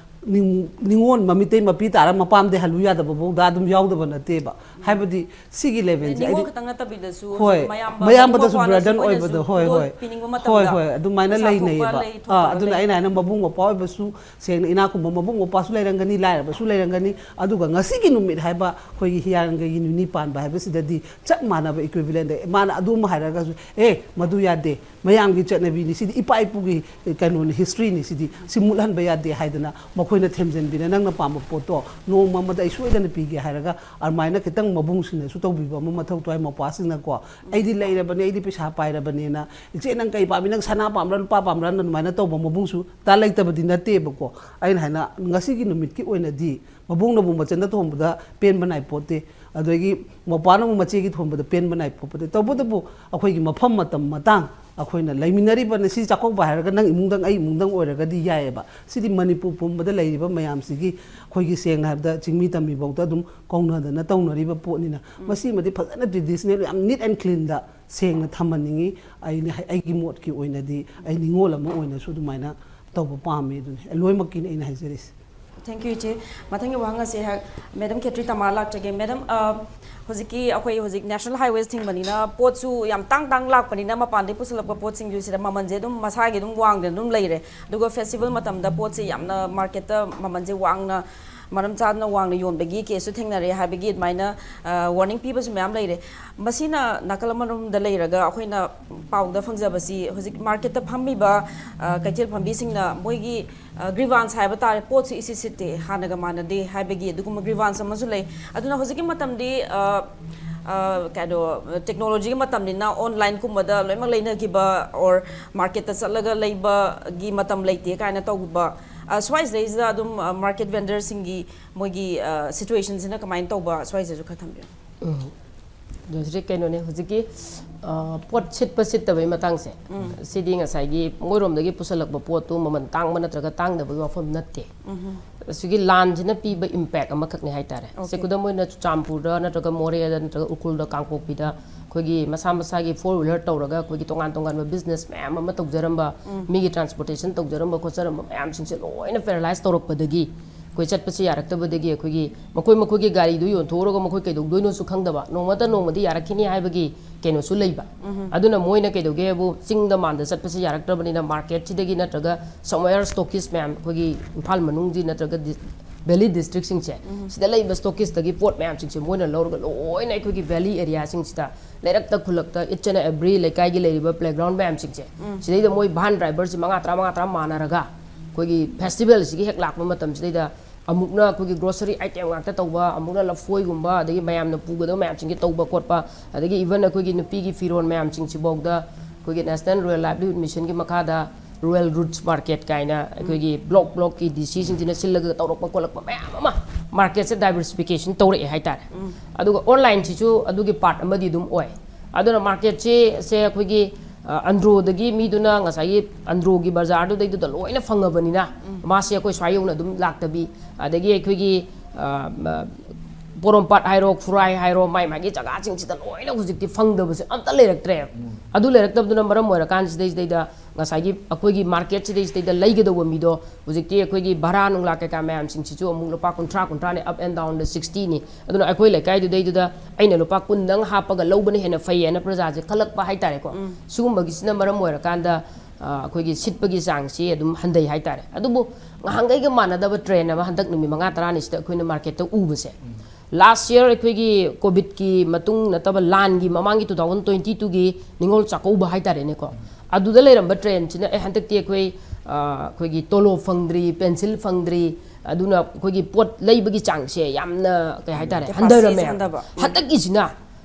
ꯅꯤꯡ-, ꯅꯤꯉꯣꯜ ꯃꯃꯤꯠꯇꯩ ꯃꯄꯤ ꯇꯥꯔ ꯃꯄꯥꯝꯗꯩ ꯍꯜꯂꯨ ꯌꯥꯗꯕ ꯐꯥꯎꯗ ꯑꯗꯨꯝ ꯌꯥꯎꯗꯕ ꯅꯠꯇꯦꯕ꯫ ꯍꯥꯏꯕꯗꯤ ꯁꯤꯒꯤ ꯂꯦꯚꯦꯜꯁꯦ ꯅꯤꯉꯣꯜ ꯑꯩꯗꯤ ꯈꯛꯇꯪ ꯅꯠꯇꯕꯤꯗꯁꯨ ꯍꯣꯏ, ꯃꯌꯥꯝꯕ, ꯃꯌꯥꯝꯕꯗꯁꯨ ꯃꯕꯨꯡ ꯃꯧꯄ꯭ꯋꯥꯅꯁꯨ ꯕꯔꯗꯟ ꯃꯣꯏꯅꯁꯨ ꯑꯣꯏꯕꯗꯣ, ꯍꯣꯏ, ꯄꯣꯠ ꯍꯣꯏ꯫ ꯄꯤꯅꯤꯡꯕ ꯍꯣꯏ, ꯃꯇꯝꯗ ꯍꯣꯏ, ꯑꯗꯨꯃꯥꯏꯅ ꯄꯩꯁꯥ ꯊꯣꯛꯄ ꯂꯩꯅꯩꯌꯦꯕ꯫ ꯂꯩ, ꯑꯥ, ꯊꯣꯛꯇꯕ ꯑꯗꯨꯅ ꯂꯩ꯫ ꯑꯩꯅ ꯍꯥꯏꯅ ꯃꯕꯨꯡ ꯃꯧꯄ꯭ꯋꯥ ꯑꯣꯏꯕꯁꯨ, ꯁꯦꯡꯅ ꯏꯅꯥꯛ ꯈꯨꯟꯕ ꯃꯕꯨꯡ ꯃꯧꯄ꯭ꯋꯥꯁꯨ ꯂꯩꯔꯝꯒꯅꯤ, ꯂꯥꯏꯔꯕꯁꯨ ꯂꯩꯔꯝꯒꯅꯤ꯫ ꯑꯗꯨꯒ ꯉꯁꯤꯒꯤ ꯅꯨꯃꯤꯠ ꯍꯥꯏꯕ ꯑꯩꯈꯣꯏꯒꯤ ꯍꯤꯌꯥꯡꯒꯩꯒꯤ ꯅꯤꯅꯤ ꯄꯥꯟꯕ ꯍꯥꯏꯕꯁꯤꯗꯗꯤ ꯆꯞ ꯃꯥꯟꯅꯕ ꯏꯀ꯭ꯋꯤꯚꯤꯂꯦꯟꯗ ꯃꯥꯅ ꯑꯗꯨ ꯑꯃ ꯍꯥꯏꯔꯒꯁꯨ, "ꯑꯦ, ꯃꯗꯨ ꯌꯥꯗꯦ, ꯃꯌꯥꯝꯒꯤ ꯆꯠꯅꯕꯤꯅꯤ ꯁꯤꯗꯤ, ꯏꯄꯥ ꯏꯄꯨꯒꯤ ꯀꯩꯅꯣꯅꯤ, ꯍꯤꯁꯇ꯭ꯔꯤꯅꯤ ꯁꯤꯗꯤ, ꯁꯤ ꯃꯨꯠꯍꯟꯕ ꯌꯥꯗꯦ" ꯍꯥꯏꯗꯅ ꯃꯈꯣꯏ ꯑꯩꯈꯣꯏꯅ ꯊꯦꯝꯖꯤꯟꯕꯤꯔ, "ꯅꯪꯅ ꯄꯥꯝꯕ ꯄꯣꯠꯇꯣ ꯅꯣꯡꯃ ꯑꯃꯗ ꯑꯩ ꯁꯣꯏꯗꯅ ꯄꯤꯒꯦ" ꯍꯥꯏꯔꯒ, ꯑꯗꯨꯃꯥꯏꯅ ꯈꯤꯇꯪ ꯃꯕꯨꯡꯁꯤꯡꯅꯁꯨ ꯇꯧꯕꯤꯕ ꯑꯃ ꯃꯊꯧ ꯇꯥꯏ꯫ ꯃꯧꯄ꯭ꯋꯥꯁꯤꯡꯅꯀꯣ, "ꯑꯩꯗꯤ ꯂꯩꯔꯕꯅꯦ, ꯑꯩꯗꯤ ꯄꯩꯁꯥ ꯄꯥꯏꯔꯕꯅꯦꯅ, ꯏꯆꯦ ꯅꯪ ꯀꯩ ꯄꯥꯝꯃꯤ, ꯅꯪ ꯁꯅꯥ ꯄꯥꯝꯕ꯭ꯔꯥ, ꯂꯨꯄꯥ ꯄꯥꯝꯕ꯭ꯔꯥꯅ?" ꯑꯗꯨꯃꯥꯏꯅ ꯇꯧꯕ ꯃꯕꯨꯡꯁꯨ ꯇꯥ ꯂꯩꯇꯕꯗꯤ ꯅꯠꯇꯦꯕꯀꯣ꯫ ꯑꯩꯅ ꯍꯥꯏꯅ, ꯉꯁꯤꯒꯤ ꯅꯨꯃꯤꯠꯀꯤ ꯑꯣꯏꯅꯗꯤ ꯃꯕꯨꯡꯅꯕꯨ ꯃꯆꯟꯗ ꯊꯣꯡꯕꯗ ꯄꯦꯟꯕ ꯅꯥꯏ ꯄꯣꯠꯇꯦ꯫ ꯑꯗꯒꯤ ꯃꯧꯄ꯭ꯋꯥꯅ ꯑꯃꯨꯛ ꯃꯆꯦꯒꯤ ꯊꯣꯟꯕꯗ ꯄꯦꯟꯕ ꯅꯥꯏ ꯈꯣꯠꯄꯗ, ꯇꯧꯕꯇꯕꯨ ꯑꯩꯈꯣꯏꯒꯤ ꯃꯐꯝ, ꯃꯇꯝ, ꯃꯇꯥꯡ, ꯑꯩꯈꯣꯏꯅ ꯂꯩꯃꯤꯟꯅꯔꯤꯕ, ꯁꯤ ꯆꯥꯛꯀꯧꯕ ꯍꯥꯏꯔꯒ ꯅꯪ ꯏꯃꯨꯡꯗꯪ ꯑꯩ ꯏꯃꯨꯡꯗꯪ ꯑꯣꯏꯔꯒꯗꯤ ꯌꯥꯏꯑꯕ꯫ ꯁꯤꯗꯤ ꯃꯅꯤꯄꯨꯔ ꯄꯨꯝꯕꯗ ꯂꯩꯔꯤꯕ ꯃꯌꯥꯝꯁꯤꯒꯤ, ꯑꯩꯈꯣꯏꯒꯤ ꯁꯦꯡꯅ ꯍꯥꯏꯔꯕꯗ ꯆꯤꯡꯃꯤ ꯇꯝꯃꯤꯐꯥꯎꯗ ꯑꯗꯨꯝ ꯀꯧꯅꯗꯅ ꯇꯧꯅꯔꯤꯕ ꯄꯣꯠꯅꯤꯅ, ꯃꯁꯤꯃꯗꯤ ꯐꯖꯅ traditional, ꯌꯥꯝ neat and cleanꯗ ꯁꯦꯡꯅ ꯊꯝꯍꯟꯅꯤꯡꯉꯤ꯫ ꯑꯩꯅ ꯍꯥꯏ-, ꯑꯩꯒꯤ ꯃꯣꯠꯀꯤ ꯑꯣꯏꯅꯗꯤ, ꯑꯩ ꯅꯤꯉꯣꯜ ꯑꯃ ꯑꯣꯏꯅꯁꯨ ꯑꯗꯨꯃꯥꯏꯅ ꯇꯧꯕ ꯄꯥꯝꯃꯤ꯫ ꯑꯗꯨꯅꯤ ꯂꯣꯏꯅꯃꯛꯀꯤꯅꯤ ꯑꯩꯅ ꯍꯥꯏꯖꯔꯤꯁꯦ꯫ Thank you, ꯏꯆꯦ꯫ ꯃꯊꯪꯒꯤ ꯋꯥꯍꯪ ꯑꯁꯦ ꯑꯩꯍꯥꯛ Madam ꯈꯦꯇ꯭ꯔꯤ ꯇꯃꯥ ꯂꯥꯛꯆꯒꯦ꯫ Madam, ꯑ, ꯍꯧꯖꯤꯛꯀꯤ ꯑꯩꯈꯣꯏ ꯍꯧꯖꯤꯛ national highways ꯊꯤꯡꯕꯅꯤꯅ, ꯄꯣꯠꯁꯨ ꯌꯥꯝ ꯇꯥꯡ ꯇꯥꯡ ꯂꯥꯛꯄꯅꯤꯅ, ꯃꯄꯥꯟꯗꯒꯤ ꯄꯨꯁꯤꯜꯂꯛꯄ ꯄꯣꯠꯁꯤꯡꯁꯨ ꯁꯤꯗ ꯃꯃꯜꯁꯦ ꯑꯗꯨꯝ ꯃꯁꯥꯒꯤ ꯑꯗꯨꯝ ꯋꯥꯡꯗꯅ ꯑꯗꯨꯝ ꯂꯩꯔꯦ꯫ ꯑꯗꯨꯒ festival ꯃꯇꯝꯗ ꯄꯣꯠꯁꯦ ꯌꯥꯝꯅ marketꯇ ꯃꯃꯜꯁꯦ ꯋꯥꯡꯅ, ꯃꯔꯝ ꯆꯥꯗꯅ ꯋꯥꯡꯅ ꯌꯣꯟꯕꯒꯤ caseꯁꯨ ꯊꯦꯡꯅꯔꯦ ꯍꯥꯏꯕꯒꯤ ꯑꯗꯨꯃꯥꯏꯅ, ꯑ, warning ꯄꯤꯕꯁꯨ ꯃꯌꯥꯝ ꯂꯩꯔꯦ꯫ ꯃꯁꯤꯅ ꯅꯥꯀꯜ ꯑꯃꯔꯣꯝꯗ ꯂꯩꯔꯒ, ꯑꯩꯈꯣꯏꯅ ꯄꯥꯎꯗ ꯐꯪꯖꯕꯁꯤ, ꯍꯧꯖꯤꯛ marketꯇ ꯐꯝꯃꯤꯕ, ꯑ, ꯀꯩꯊꯦꯜ ꯐꯝꯕꯤꯁꯤꯡꯅ ꯃꯣꯏꯒꯤ, ꯑ, grievance ꯍꯥꯏꯕ ꯇꯥꯔꯦ, ꯄꯣꯠꯁꯤ ꯏꯁꯤꯠ ꯁꯤꯠꯇꯦ, ꯍꯥꯟꯅꯒ ꯃꯥꯟꯅꯗꯦ ꯍꯥꯏꯕꯒꯤ ꯑꯗꯨꯒꯨꯝꯕ grievance ꯑꯃꯁꯨ ꯂꯩ꯫ ꯑꯗꯨꯅ ꯍꯧꯖꯤꯛꯀꯤ ꯃꯇꯝꯗꯤ, ꯑ, ꯑ, ꯀꯩꯅꯣ, technologyꯒꯤ ꯃꯇꯝꯅꯤꯅ, onlineꯀꯨꯝꯕꯗ ꯂꯣꯏꯅꯃꯛ ꯂꯩꯅꯈꯤꯕ, or marketꯇ ꯆꯠꯂꯒ ꯂꯩꯕꯒꯤ ꯃꯇꯝ ꯂꯩꯇꯦ ꯀꯥꯏꯅ ꯇꯧꯕ, ꯑ, ꯁ꯭ꯋꯥꯏꯁꯤꯗꯩꯁꯤꯗ ꯑꯗꯨꯝ, ꯑ, market vendorꯁꯤꯡꯒꯤ ꯃꯣꯏꯒꯤ, ꯑ, situationꯁꯤꯅ ꯀꯃꯥꯏꯅ ꯇꯧꯕ, ꯁ꯭ꯋꯥꯏꯁꯤꯁꯨ ꯈꯔ ꯊꯝꯕꯤꯌꯨ꯫ ꯎꯝ꯫ ꯑꯗꯣ ꯍꯧꯖꯤꯛ ꯀꯩꯅꯣꯅꯦ, ꯍꯧꯖꯤꯛꯀꯤ, ꯑ, ꯄꯣꯠ ꯁꯤꯠꯄ ꯁꯤꯠꯇꯕꯩ ꯃꯇꯥꯡꯁꯦ, ꯁꯤꯗꯤ ꯉꯁꯥꯏꯒꯤ ꯃꯣꯏꯔꯣꯝꯗꯒꯤ ꯄꯨꯁꯜꯂꯛꯄ ꯄꯣꯠꯇꯨ ꯃꯃꯜ ꯇꯥꯡꯕ ꯅꯠꯇ꯭ꯔꯒ ꯇꯥꯡꯗꯕꯒꯤ ꯋꯥꯐꯝ ꯅꯠꯇꯦ꯫ ꯑꯁꯤꯒꯤ ꯂꯥꯟꯁꯤꯅ ꯄꯤꯕ impact ꯑꯃꯈꯛꯅꯦ ꯍꯥꯏꯇꯥꯔꯦ꯫ Okay. ꯁꯦ, ꯈꯨꯗꯝ ꯑꯣꯏꯅ ꯆꯨꯔꯆꯥꯟꯄꯨꯔꯗ ꯅꯠꯇ꯭ꯔꯒ ꯃꯣꯔꯦꯗ ꯅꯠꯇ꯭ꯔꯒ ꯎꯈ꯭ꯔꯨꯜꯗ, ꯀꯥꯡꯄꯣꯛꯄꯤꯗ ꯑꯩꯈꯣꯏꯒꯤ ꯃꯁꯥ ꯃꯁꯥꯒꯤ four wheeler ꯇꯧꯔꯒ ꯑꯩꯈꯣꯏꯒꯤ ꯇꯣꯉꯥꯟ ꯇꯣꯉꯥꯟꯕ business ꯃꯌꯥꯝ ꯑꯃ ꯇꯧꯖꯔꯝꯕ, ꯃꯤꯒꯤ transportation ꯇꯧꯖꯔꯝꯕ ꯈꯣꯠꯆꯔꯝꯕ ꯃꯌꯥꯝꯁꯤꯡꯁꯦ ꯂꯣꯏꯅ paralyze ꯇꯧꯔꯛꯄꯗꯒꯤ, ꯑꯩꯈꯣꯏ ꯆꯠꯄꯁꯦ ꯌꯥꯔꯛꯇꯕꯗꯒꯤ ꯑꯩꯈꯣꯏꯒꯤ ꯃꯈꯣꯏ ꯃꯈꯣꯏꯒꯤ ꯒꯥꯔꯤꯗꯨ ꯌꯣꯟꯊꯣꯛꯎꯔꯒ ꯃꯈꯣꯏ ꯀꯩꯗꯧꯗꯣꯏꯅꯣꯁꯨ ꯈꯪꯗꯕ, ꯅꯣꯡꯃꯇ ꯅꯣꯡꯃꯗꯤ ꯌꯥꯔꯛꯈꯤꯅꯤ ꯍꯥꯏꯕꯒꯤ ꯀꯩꯅꯣꯁꯨ ꯂꯩꯕ꯫ ꯑꯗꯨꯅ ꯃꯣꯏꯅ ꯀꯩꯗꯧꯒꯦꯕꯨ, ꯆꯤꯡꯗ ꯃꯥꯟꯗ ꯆꯠꯄꯁꯦ ꯌꯥꯔꯛꯇ꯭ꯔꯕꯅꯤꯅ marketꯁꯤꯗꯒꯤ ꯅꯠꯇ꯭ꯔꯒ somewhere stockist ꯃꯌꯥꯝ, ꯑꯩꯈꯣꯏꯒꯤ ꯏꯝꯐꯥꯜ ꯃꯅꯨꯡꯒꯤ ꯅꯠꯇ꯭ꯔꯒ ꯗꯤ-, valley districtꯁꯤꯡꯁꯦ, ꯁꯤꯗ ꯂꯩꯕ stockistꯇꯒꯤ ꯄꯣꯠ ꯃꯌꯥꯝꯁꯤꯡꯁꯦ ꯃꯣꯏꯅ ꯂꯧꯔꯒ ꯂꯣꯏꯅ ꯑꯩꯈꯣꯏꯒꯤ valley areaꯁꯤꯡꯁꯤꯗ, ꯂꯩꯔꯛꯇ ꯈꯨꯜꯂꯛꯇ, each and every ꯂꯩꯀꯥꯏꯒꯤ ꯂꯩꯔꯤꯕ playground ꯃꯌꯥꯝꯁꯤꯡꯁꯦ, ꯁꯤꯗꯩꯗ ꯃꯣꯏ van driverꯁꯤ ꯃꯉꯥ ꯇꯔꯥ, ꯃꯉꯥ ꯇꯔꯥ ꯃꯥꯟꯅꯔꯒ ꯑꯩꯈꯣꯏꯒꯤ ꯐꯦꯁꯇꯤꯚꯦꯜꯁꯤꯒꯤ ꯍꯦꯛ ꯂꯥꯛꯄ ꯃꯇꯝꯁꯤꯗꯩꯗ ꯑꯃꯨꯛꯅ ꯑꯩꯈꯣꯏꯒꯤ ꯒ꯭ꯔꯣꯁꯔꯤ ꯑꯥꯏꯇꯦꯝ ꯉꯥꯛꯇ ꯇꯧꯕ, ꯑꯃꯨꯛꯅ ꯂꯐꯣꯏꯒꯨꯝꯕ, ꯑꯗꯒꯤ ꯃꯌꯥꯝꯅ ꯄꯨꯒꯗꯕ ꯃꯌꯥꯝꯁꯤꯡꯁꯦ ꯇꯧꯕ ꯈꯣꯠꯄ, ꯑꯗꯒꯤ ꯏꯚꯟ ꯑꯩꯈꯣꯏꯒꯤ ꯅꯨꯄꯤꯒꯤ ꯐꯤꯔꯣꯜ ꯃꯌꯥꯝꯁꯤꯡꯁꯤꯐꯥꯎꯗ ꯑꯩꯈꯣꯏꯒꯤ National Rural Livelihood Missionꯒꯤ ꯃꯈꯥꯗ Rural Roots Market ꯀꯥꯏꯅ ꯑꯩꯈꯣꯏꯒꯤ ꯕ꯭ꯂꯣꯛ ꯕ꯭ꯂꯣꯛꯀꯤ ꯗꯤ ꯁꯤꯁꯤꯡꯁꯤꯅ ꯁꯤꯜꯂꯒ ꯇꯧꯔꯛꯄ ꯈꯣꯠꯂꯛꯄ ꯃꯌꯥꯝ ꯑꯃ ꯃꯥꯔꯀꯦꯠꯁꯦ ꯗꯥꯏꯕꯔꯁꯤꯐꯤꯀꯦꯁꯟ ꯇꯧꯔꯛꯑꯦ ꯍꯥꯏꯇꯥꯔꯦ꯫ ꯑꯗꯨꯒ ꯑꯣꯟꯂꯥꯏꯟꯁꯤꯁꯨ ꯑꯗꯨꯒꯤ ꯄꯥꯔꯠ ꯑꯃꯗꯤ ꯑꯗꯨꯝ ꯑꯣꯏ꯫ ꯑꯗꯨꯅ ꯃꯥꯔꯀꯦꯠꯁꯦ ꯁꯦ ꯑꯩꯈꯣꯏꯒꯤ ꯑ, ꯑꯟꯗ꯭ꯔꯣꯗꯒꯤ ꯃꯤꯗꯨꯅ ꯉꯁꯥꯏꯒꯤ ꯑꯟꯗ꯭ꯔꯣꯒꯤ ꯕꯖꯥꯔꯗꯨꯗꯩꯗꯨꯗ ꯂꯣꯏꯅ ꯐꯪꯉꯕꯅꯤꯅ ꯃꯥꯁꯦ ꯑꯩꯈꯣꯏ ꯁ꯭ꯋꯥꯏ ꯌꯧꯅ ꯑꯗꯨꯝ ꯂꯥꯛꯇꯕꯤ, ꯑꯗꯒꯤ ꯑꯩꯈꯣꯏꯒꯤ ꯑ, ꯃ, ꯄꯣꯔꯣꯝꯄꯥꯠ ꯍꯥꯏꯔꯣ, ꯈꯨꯔꯥꯏ ꯍꯥꯏꯔꯣ, ꯃꯥꯏ ꯃꯥꯒꯤ ꯖꯒꯥꯁꯤꯡꯁꯤꯗ ꯂꯣꯏꯅ ꯍꯧꯖꯤꯛꯇꯤ ꯐꯪꯗꯕꯁꯦ ꯑꯝꯇ ꯂꯩꯔꯛꯇ꯭ꯔꯦꯕ꯫ ꯑꯗꯨ ꯂꯩꯔꯛꯇꯕꯗꯨꯅ ꯃꯔꯝ ꯑꯣꯏꯔꯀꯥꯟꯁꯤꯗꯩꯁꯤꯗꯩꯗ ꯉꯁꯥꯏꯒꯤ ꯑꯩꯈꯣꯏꯒꯤ ꯃꯥꯔꯀꯦꯠꯁꯤꯗꯩꯁꯤꯗꯩꯗ ꯂꯩꯒꯗꯧꯕ ꯃꯤꯗꯣ ꯍꯧꯖꯤꯛꯇꯤ ꯑꯩꯈꯣꯏꯒꯤ ꯚꯔꯥ ꯅꯨꯡꯂꯥ ꯀꯩꯀꯥ ꯃꯌꯥꯝꯁꯤꯡꯁꯤꯁꯨ ꯑꯃꯨꯛ ꯂꯨꯄꯥ ꯀꯨꯟꯊ꯭ꯔꯥ, ꯀꯨꯟꯊ꯭ꯔꯥꯅꯦ, up and downꯗ sixtyꯅꯤ꯫ ꯑꯗꯨꯅ ꯑꯩꯈꯣꯏ ꯂꯩꯀꯥꯏꯗꯨꯗꯩꯗꯨꯗ ꯑꯩꯅ ꯂꯨꯄꯥ ꯀꯨꯟꯗꯪ ꯍꯥꯞꯄꯒ ꯂꯧꯕꯅ ꯍꯦꯟꯅ ꯐꯩ ꯍꯥꯏꯅ ꯄ꯭ꯔꯖꯥꯁꯦ ꯈꯜꯂꯛꯄ ꯍꯥꯏꯇꯥꯔꯦꯀꯣ꯫ ꯁꯤꯒꯨꯝꯕꯒꯤꯁꯤꯅ ꯃꯔꯝ ꯑꯣꯏꯔꯀꯥꯟꯗ ꯑ, ꯑꯩꯈꯣꯏꯒꯤ ꯁꯤꯠꯄꯒꯤ ꯆꯥꯡꯁꯤ ꯑꯗꯨꯝ ꯍꯟꯊꯩ ꯍꯥꯏꯇꯥꯔꯦ꯫ ꯑꯗꯨꯕꯨ ꯉꯍꯥꯟꯈꯩꯒ ꯃꯥꯟꯅꯗꯕ ꯇ꯭ꯔꯦꯟ ꯑꯃ ꯍꯟꯗꯛ ꯅꯨꯃꯤꯠ ꯃꯉꯥ ꯇꯔꯥꯅꯤꯁꯤꯗ ꯑꯩꯈꯣꯏꯅ ꯃꯥꯔꯀꯦꯠꯇ ꯎꯕꯁꯦ, ꯂꯥꯁ ꯌꯔ ꯑꯩꯈꯣꯏꯒꯤ ꯀꯣꯚꯤꯗꯀꯤ ꯃꯇꯨꯡ ꯅꯠꯇꯕ ꯂꯥꯟꯒꯤ ꯃꯃꯥꯡꯒꯤ two thousand twenty twoꯒꯤ Ningol Chakkouba ꯍꯥꯏꯇꯥꯔꯦꯅꯦꯀꯣ, ꯑꯗꯨꯗ ꯂꯩꯔꯝꯕ ꯇ꯭ꯔꯦꯟꯁꯤꯅ ꯑꯦ ꯍꯟꯗꯛꯇꯤ ꯑꯩꯈꯣꯏ ꯑ, ꯑꯩꯈꯣꯏꯒꯤ ꯇꯣꯂꯣꯞ ꯐꯪꯗ꯭ꯔꯤ, ꯄꯦꯟꯁꯤꯜ ꯐꯪꯗ꯭ꯔꯤ, ꯑꯗꯨꯅ ꯑꯩꯈꯣꯏꯒꯤ ꯄꯣꯠ ꯂꯩꯕꯒꯤ ꯆꯥꯡꯁꯦ ꯌꯥꯝꯅ ꯀꯩ ꯍꯥꯏꯇꯥꯔꯦ, ꯀꯦꯄꯥꯁꯤꯇꯤꯁꯦ ꯍꯟꯊꯔꯝꯃꯦ꯫ ꯍꯟꯊꯕ꯫ ꯍꯟꯗꯛꯀꯤꯁꯤꯅ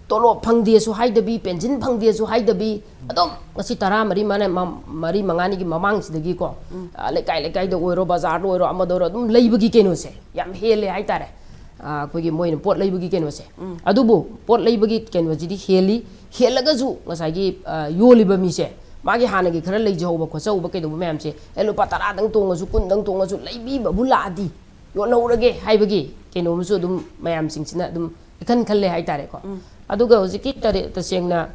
ꯇꯣꯂꯣꯞ ꯐꯪꯗꯦꯁꯨ ꯍꯥꯏꯗꯕꯤ, ꯄꯦꯟꯁꯤꯟ ꯐꯪꯗꯦꯁꯨ ꯍꯥꯏꯗꯕꯤ, ꯑꯗꯨꯝ ꯉꯁꯤ ꯇꯔꯥ ꯃꯔꯤ ꯃꯉꯥ, ꯃ-, ꯃꯔꯤ ꯃꯉꯥꯅꯤꯒꯤ ꯃꯃꯥꯡꯁꯤꯗꯒꯤꯀꯣ, ꯎꯝ꯫ ꯑ, ꯂꯩꯀꯥꯏ ꯂꯩꯀꯥꯏꯗ ꯑꯣꯏꯔꯣ, ꯕꯖꯥꯔꯗ ꯑꯣꯏꯔꯣ, ꯑꯃꯗ ꯑꯣꯏꯔꯣ, ꯑꯗꯨꯝ ꯂꯩꯕꯒꯤ ꯀꯩꯅꯣꯁꯦ ꯌꯥꯝ ꯍꯦꯜꯂꯦ ꯍꯥꯏꯇꯥꯔꯦ꯫ ꯑ, ꯑꯩꯈꯣꯏꯒꯤ ꯃꯣꯏꯅ ꯄꯣꯠ ꯂꯩꯕꯒꯤ ꯀꯩꯅꯣꯁꯦ꯫ ꯎꯝ꯫ ꯑꯗꯨꯕꯨ ꯄꯣꯠ ꯂꯩꯕꯒꯤ ꯀꯩꯅꯣꯁꯤꯗꯤ ꯍꯦꯜꯂꯤ, ꯍꯦꯜꯂꯒꯁꯨ ꯉꯁꯥꯏꯒꯤ, ꯑ, ꯌꯣꯜꯂꯤꯕ ꯃꯤꯁꯦ ꯃꯥꯒꯤ ꯍꯥꯟꯅꯒꯤ ꯈꯔ ꯂꯩꯖꯍꯧꯕ ꯈꯣꯠꯆꯍꯧꯕ ꯀꯩꯗꯧꯕ ꯃꯌꯥꯝꯁꯦ, ꯑꯦ, ꯂꯨꯄꯥ ꯇꯔꯥꯗꯪ ꯇꯣꯡꯉꯁꯨ, ꯀꯨꯟꯗꯪ ꯇꯣꯡꯉꯁꯨ ꯂꯩꯕꯤꯕꯕꯨ ꯂꯥꯛꯑꯗꯤ ꯌꯣꯜꯍꯧꯔꯒꯦ ꯍꯥꯏꯕꯒꯤ ꯀꯩꯅꯣꯝꯁꯨ ꯑꯗꯨꯝ ꯃꯌꯥꯝꯁꯤꯡꯁꯤꯅ ꯑꯗꯨꯝ ꯏꯈꯟ ꯈꯜꯂꯦ ꯍꯥꯏꯇꯥꯔꯦꯀꯣ꯫ ꯎꯝ꯫ ꯑꯗꯨꯒ ꯍꯧꯖꯤꯛꯀꯤ ꯇꯔꯦ-, ꯇꯁꯦꯡꯅ,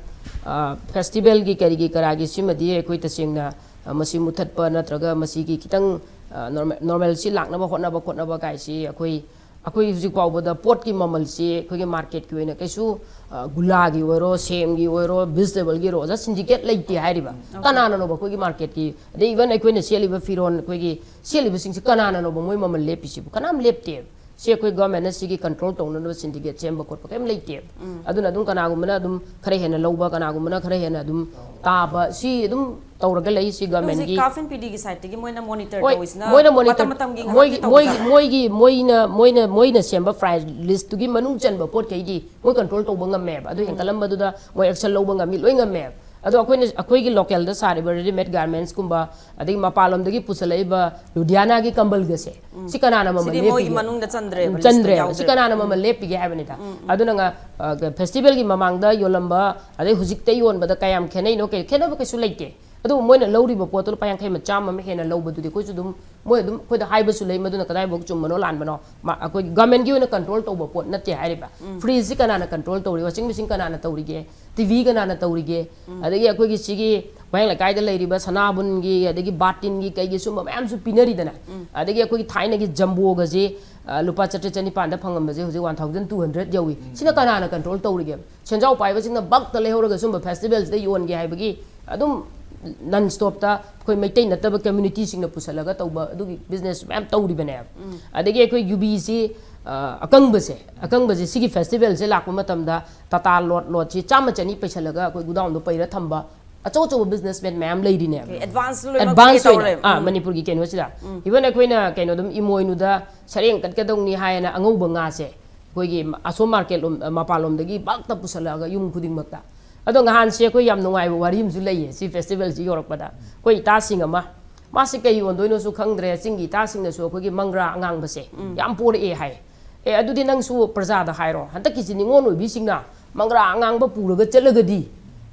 ꯑ, ꯐꯦꯁꯇꯤꯚꯦꯜꯒꯤ ꯀꯔꯤꯒꯤ ꯀꯔꯥꯒꯤ ꯁꯤꯃꯗꯤ ꯑꯩꯈꯣꯏ ꯇꯁꯦꯡꯅ, ꯑ, ꯃꯁꯤ ꯃꯨꯊꯠꯄ ꯅꯠꯇ꯭ꯔꯒ ꯃꯁꯤꯒꯤ ꯈꯤꯇꯪ, ꯑ, ꯅꯣꯔꯃꯦ-, ꯅꯣꯔꯃꯦꯜꯁꯤ ꯂꯥꯛꯅꯕ ꯍꯣꯠꯅꯕ ꯈꯣꯠꯅꯕ ꯀꯥꯏꯁꯤ ꯑꯩꯈꯣꯏ, ꯑꯩꯈꯣꯏ ꯍꯧꯖꯤꯛ ꯐꯥꯎꯕꯗ ꯄꯣꯠꯀꯤ ꯃꯃꯜꯁꯤ ꯑꯩꯈꯣꯏꯒꯤ ꯃꯥꯔꯀꯦꯠꯀꯤ ꯑꯣꯏꯅ ꯀꯩꯁꯨ, ꯑ, ꯒꯨꯂꯥꯒꯤ ꯑꯣꯏꯔꯣ, ꯁꯦꯝꯒꯤ ꯑꯣꯏꯔꯣ, ꯚꯤꯖꯤꯇꯦꯕꯜꯒꯤ ꯑꯣꯏꯔꯣ, ꯑꯣꯖꯥ ꯁꯤꯟꯗꯤꯀꯦꯠ ꯂꯩꯇꯦ ꯍꯥꯏꯔꯤꯕ꯫ ꯎꯝ꯫ ꯀꯅꯥꯅꯅꯣꯕ ꯑꯩꯈꯣꯏꯒꯤ ꯃꯥꯔꯀꯦꯠꯀꯤ, ꯑꯗꯩ ꯏꯚꯟ ꯑꯩꯈꯣꯏꯅ ꯁꯦꯠꯂꯤꯕ ꯐꯤꯔꯣꯜ, ꯑꯩꯈꯣꯏꯒꯤ ꯁꯦꯠꯂꯤꯕꯁꯤꯡꯁꯤ ꯀꯅꯥꯅꯅꯣꯕ ꯃꯣꯏ ꯃꯃꯜ ꯂꯦꯞꯄꯤꯁꯤꯕꯨ? ꯀꯅꯥꯝ ꯂꯦꯞꯇꯦꯕ꯫ ꯁꯤ ꯑꯩꯈꯣꯏ ꯒꯣꯔꯃꯦꯟꯅ ꯁꯤꯒꯤ ꯀꯟꯇ꯭ꯔꯣꯜ ꯇꯧꯅꯅꯕ ꯁꯤꯟꯗꯤꯀꯦꯠ ꯁꯦꯝꯕ ꯈꯣꯠꯄ ꯀꯩꯝ ꯂꯩꯇꯦꯕ꯫ ꯑꯗꯨꯅ ꯑꯗꯨꯝ ꯀꯅꯥꯒꯨꯝꯕꯅ ꯑꯗꯨꯝ ꯈꯔ ꯍꯦꯟꯅ ꯂꯧꯕ, ꯀꯅꯥꯒꯨꯝꯕꯅ ꯈꯔ ꯍꯦꯟꯅ ꯑꯗꯨꯝ ꯇꯥꯕ, ꯁꯤ ꯑꯗꯨꯝ ꯇꯧꯔꯒ ꯂꯩ꯫ ꯁꯤ ꯑꯗꯣ ꯍꯧꯖꯤꯛ ꯒꯣꯔꯃꯦꯟꯒꯤ ꯀꯥꯐꯤꯟ ꯄꯤꯗꯤꯒꯤ ꯁꯥꯏꯠꯇꯒꯤ ꯃꯣꯏꯅ ꯃꯣꯅꯤꯇꯔ ꯍꯣꯏ, ꯇꯧꯔꯤꯁꯤꯅ ꯃꯣꯏꯅ ꯃꯣꯅꯤꯇꯔ, ꯃꯇꯝ ꯃꯇꯝꯒꯤ ꯃꯣꯏꯒꯤ ꯉꯥꯏꯍꯥꯛꯀꯤ ꯃꯣꯏꯒꯤ ꯇꯧꯕꯖꯥꯠꯂꯣ? ꯃꯣꯏꯒꯤ ꯃꯣꯏꯅ ꯃꯣꯏꯅ ꯃꯣꯏꯅ ꯁꯦꯝꯕ ꯄ꯭ꯔꯥꯏꯁ ꯂꯤꯁꯇꯨꯒꯤ ꯃꯅꯨꯡ ꯆꯟꯕ ꯄꯣꯠꯈꯩꯗꯤ ꯃꯣꯏ ꯀꯟꯇ꯭ꯔꯣꯜ ꯇꯧꯕ ꯉꯝꯃꯦꯕ꯫ ꯑꯗꯨ ꯍꯦꯟꯀꯠꯂꯝꯕꯗꯨꯗ ꯃꯣꯏ ꯑꯦꯛꯁꯟ ꯂꯧꯕ ꯉꯝꯃꯤ, ꯂꯣꯏ ꯉꯝꯃꯦꯕ꯫ ꯑꯗꯣ ꯑꯩꯈꯣꯏꯅ, ꯑꯩꯈꯣꯏꯒꯤ ꯂꯣꯀꯦꯜꯗ ꯁꯥꯔꯤꯕ ꯔꯦꯗꯤꯃꯦꯗ ꯒꯥꯔꯃꯦꯟꯁꯀꯨꯝꯕ, ꯑꯗꯒꯤ ꯃꯄꯥꯟꯂꯣꯝꯗꯒꯤ ꯄꯨꯁꯜꯂꯛꯏꯕ ꯂꯨꯙꯤꯌꯥꯅꯥꯒꯤ ꯀꯝꯕꯜꯒꯁꯦ, ꯁꯤ ꯀꯅꯥꯅ ꯃꯃꯜ ꯁꯤꯗꯤ ꯃꯣꯏꯒꯤ ꯂꯦꯞꯄꯤꯒꯦ? ꯃꯅꯨꯡꯗ ꯆꯟꯗ꯭ꯔꯦꯕ, ꯎꯝ, ꯂꯤꯁꯇ ꯆꯟꯗ꯭ꯔꯦ꯫ ꯁꯤ ꯌꯥꯎꯗ꯭ꯔꯦꯕ꯫ ꯀꯅꯥꯅ ꯃꯃꯜ ꯂꯦꯞꯄꯤꯒꯦ ꯍꯥꯏꯕꯅꯤꯗ꯫ ꯑꯗꯨꯅ ꯉ-, ꯑ, ꯐꯦꯁꯇꯤꯚꯦꯜꯒꯤ ꯃꯃꯥꯡꯗ ꯌꯣꯜꯂꯝꯕ ꯑꯗꯩ ꯍꯧꯖꯤꯛꯇ ꯌꯣꯟꯕꯗ ꯀꯌꯥꯝ ꯈꯦꯠꯅꯩꯅꯣ? ꯀꯩ ꯈꯦꯠꯅꯕ ꯀꯩꯁꯨ ꯂꯩꯇꯦ꯫ ꯑꯗꯨꯕꯨ ꯃꯣꯏꯅ ꯂꯧꯔꯤꯕ ꯄꯣꯠꯇꯨ ꯂꯨꯄꯥ ꯌꯥꯡꯈꯩ ꯑꯃ, ꯆꯥꯝꯃ ꯑꯃ ꯍꯦꯟꯅ ꯂꯧꯕꯗꯨꯗꯤ ꯑꯩꯈꯣꯏꯁꯨ ꯑꯗꯨꯝ, ꯃꯣꯏ ꯑꯗꯨꯝ ꯑꯩꯈꯣꯏꯗ ꯍꯥꯏꯕꯁꯨ ꯂꯩ, ꯃꯗꯨꯅ ꯀꯗꯥꯏꯐꯥꯎ ꯆꯨꯝꯕꯅꯣ ꯂꯥꯟꯕꯅꯣ꯫ ꯃ-, ꯑꯩꯈꯣꯏ ꯒꯚꯔꯟꯃꯦꯟꯠꯀꯤ ꯑꯣꯏꯅ ꯀꯟꯇ꯭ꯔꯣꯜ ꯇꯧꯕ ꯄꯣꯠ ꯅꯠꯇꯦ ꯍꯥꯏꯔꯤꯕ꯫ ꯐ꯭ꯔꯤꯖꯁꯤ ꯀꯅꯥꯅ ꯀꯟꯇ꯭ꯔꯣꯜ ꯇꯧꯔꯤ? ꯋꯥꯁꯤꯡ ꯃꯦꯆꯤꯟ ꯀꯅꯥꯅ ꯇꯧꯔꯤꯒꯦ? ꯇꯤ ꯚꯤ ꯀꯅꯥꯅ ꯇꯧꯔꯤꯒꯦ? ꯑꯗꯒꯤ ꯑꯩꯈꯣꯏꯒꯤ ꯁꯤꯒꯤ ꯋꯥꯍꯦꯡ ꯂꯩꯀꯥꯏꯗ ꯂꯩꯔꯤꯕ ꯁꯅꯥꯕꯨꯟꯒꯤ, ꯑꯗꯒꯤ ꯕꯥꯔꯇꯤꯟꯒꯤ, ꯀꯩꯒꯤ ꯁꯨꯝꯕ ꯃꯌꯥꯝꯁꯨ ꯄꯤꯅꯔꯤꯗꯅ꯫ ꯑꯗꯒꯤ ꯑꯩꯈꯣꯏꯒꯤ ꯊꯥꯏꯅꯒꯤ ꯖꯝꯕꯣꯒꯁꯦ, ꯑ, ꯂꯨꯄꯥ ꯆꯥꯇ꯭ꯔꯦꯠ ꯆꯅꯤꯄꯥꯟꯗ ꯐꯪꯉꯝꯕꯁꯦ ꯍꯧꯖꯤꯛ ꯋꯥꯟ ꯊꯥꯎꯖꯟ ꯇꯨ ꯍꯟꯗ꯭ꯔꯦꯠ ꯌꯧꯏ꯫ ꯁꯤꯅ ꯀꯅꯥꯅ ꯀꯟꯇ꯭ꯔꯣꯜ ꯇꯧꯔꯤꯒꯦ? ꯁꯦꯟꯖꯥꯎ ꯄꯥꯏꯕꯁꯤꯡꯅ ꯕꯛꯇ ꯂꯩꯍꯧꯔꯒ ꯁꯨꯝꯕ ꯐꯦꯁꯇꯤꯚꯦꯜꯁꯤꯗ ꯌꯣꯟꯒꯦ ꯍꯥꯏꯕꯒꯤ ꯑꯗꯨꯝ ꯅꯟ ꯁ꯭ꯇꯣꯞꯇ ꯑꯩꯈꯣꯏ ꯃꯩꯇꯩ ꯅꯠꯇꯕ ꯀꯝꯃ꯭ꯌꯨꯅꯤꯇꯤꯁꯤꯡꯅ ꯄꯨꯁꯜꯂꯒ ꯇꯧꯕ ꯑꯗꯨꯒꯤ ꯕꯤꯖꯤꯅꯦꯁ ꯃꯌꯥꯝ ꯇꯧꯔꯤꯕꯅꯦꯕ꯫ ꯑꯗꯒꯤ ꯑꯩꯈꯣꯏ ꯌꯨꯕꯤꯁꯤ, ꯑ, ꯑꯀꯪꯕꯁꯦ, ꯑꯀꯪꯕꯁꯦ ꯁꯤꯒꯤ ꯐꯦꯁꯇꯤꯚꯦꯜꯁꯦ ꯂꯥꯛꯄ ꯃꯇꯝꯗ ꯇꯥꯇꯥ ꯂꯣꯠ, ꯂꯣꯠꯁꯤ ꯆꯥꯝꯃ ꯆꯅꯤ ꯄꯩꯁꯜꯂꯒ ꯑꯩꯈꯣꯏ ꯒꯨꯗꯥꯎꯟꯗ ꯄꯩꯔ ꯊꯝꯕ ꯑꯆꯧ ꯑꯆꯧꯕ ꯕꯤꯖꯤꯅꯦꯁꯃꯦꯟ ꯃꯌꯥꯝ ꯂꯩꯔꯤꯅꯦꯕ꯫ ꯑꯣꯀꯦ, ꯑꯦꯗꯚꯥꯟꯁ ꯂꯣꯏꯅꯃꯛ ꯑꯦꯗꯚꯥꯟꯁ ꯄꯦ ꯑꯣꯏꯅ, ꯇꯧꯔꯦ꯫ ꯑꯥ, ꯎꯝ꯫ ꯃꯅꯤꯄꯨꯔꯒꯤ ꯀꯩꯅꯣꯁꯤꯗ꯫ ꯎꯝ꯫ ꯏꯚꯟ ꯑꯩꯈꯣꯏꯅ ꯀꯩꯅꯣ ꯑꯗꯨꯝ ꯏꯃꯣꯏꯅꯨꯗ ꯁꯔꯦꯡ ꯀꯠꯀꯗꯧꯅꯤ ꯍꯥꯏꯅ ꯑꯉꯧꯕ ꯉꯥꯁꯦ ꯑꯩꯈꯣꯏꯒꯤ ꯑꯁꯣꯝ ꯃꯥꯔꯀꯦꯠ ꯂꯣꯝ, ꯃꯄꯥꯟꯂꯣꯝꯗꯒꯤ ꯕꯜꯛꯇ ꯄꯨꯁꯜꯂꯛꯑꯒ ꯌꯨꯝ ꯈꯨꯗꯤꯡꯃꯛꯇ꯫ ꯑꯗꯣ ꯅꯍꯥꯟꯁꯦ ꯑꯩꯈꯣꯏ ꯌꯥꯝ ꯅꯨꯡꯉꯥꯏꯕ ꯋꯥꯔꯤ ꯑꯃꯁꯨ ꯂꯩꯌꯦ ꯁꯤ ꯐꯦꯁꯇꯤꯚꯦꯜꯁꯤ ꯌꯧꯔꯛꯄꯗ꯫ ꯑꯩꯈꯣꯏ ꯏꯇꯥꯁꯤꯡ ꯑꯃ, ꯃꯥꯁꯤ ꯀꯩ ꯌꯣꯟꯗꯣꯏꯅꯣꯁꯨ ꯈꯪꯗ꯭ꯔꯦ, ꯆꯤꯡꯒꯤ ꯏꯇꯥꯁꯤꯡꯅꯁꯨ ꯑꯩꯈꯣꯏꯒꯤ ꯃꯪꯒ꯭ꯔꯥ ꯑꯉꯥꯡꯕꯁꯦ ꯎꯝ꯫ ꯌꯥꯝ ꯄꯣꯔꯛꯑꯦ ꯍꯥꯏ꯫ ꯑꯦ, ꯑꯗꯨꯗꯤ ꯅꯪꯁꯨ ꯄ꯭ꯔꯖꯥꯗ ꯍꯥꯏꯔꯣ, ꯍꯟꯗꯛꯀꯤꯁꯤ ꯅꯤꯉꯣꯜ ꯑꯣꯏꯕꯤꯁꯤꯡꯅ ꯃꯪꯒ꯭ꯔꯥ ꯑꯉꯥꯡꯕ ꯄꯨꯔꯒ ꯆꯠꯂꯒꯗꯤ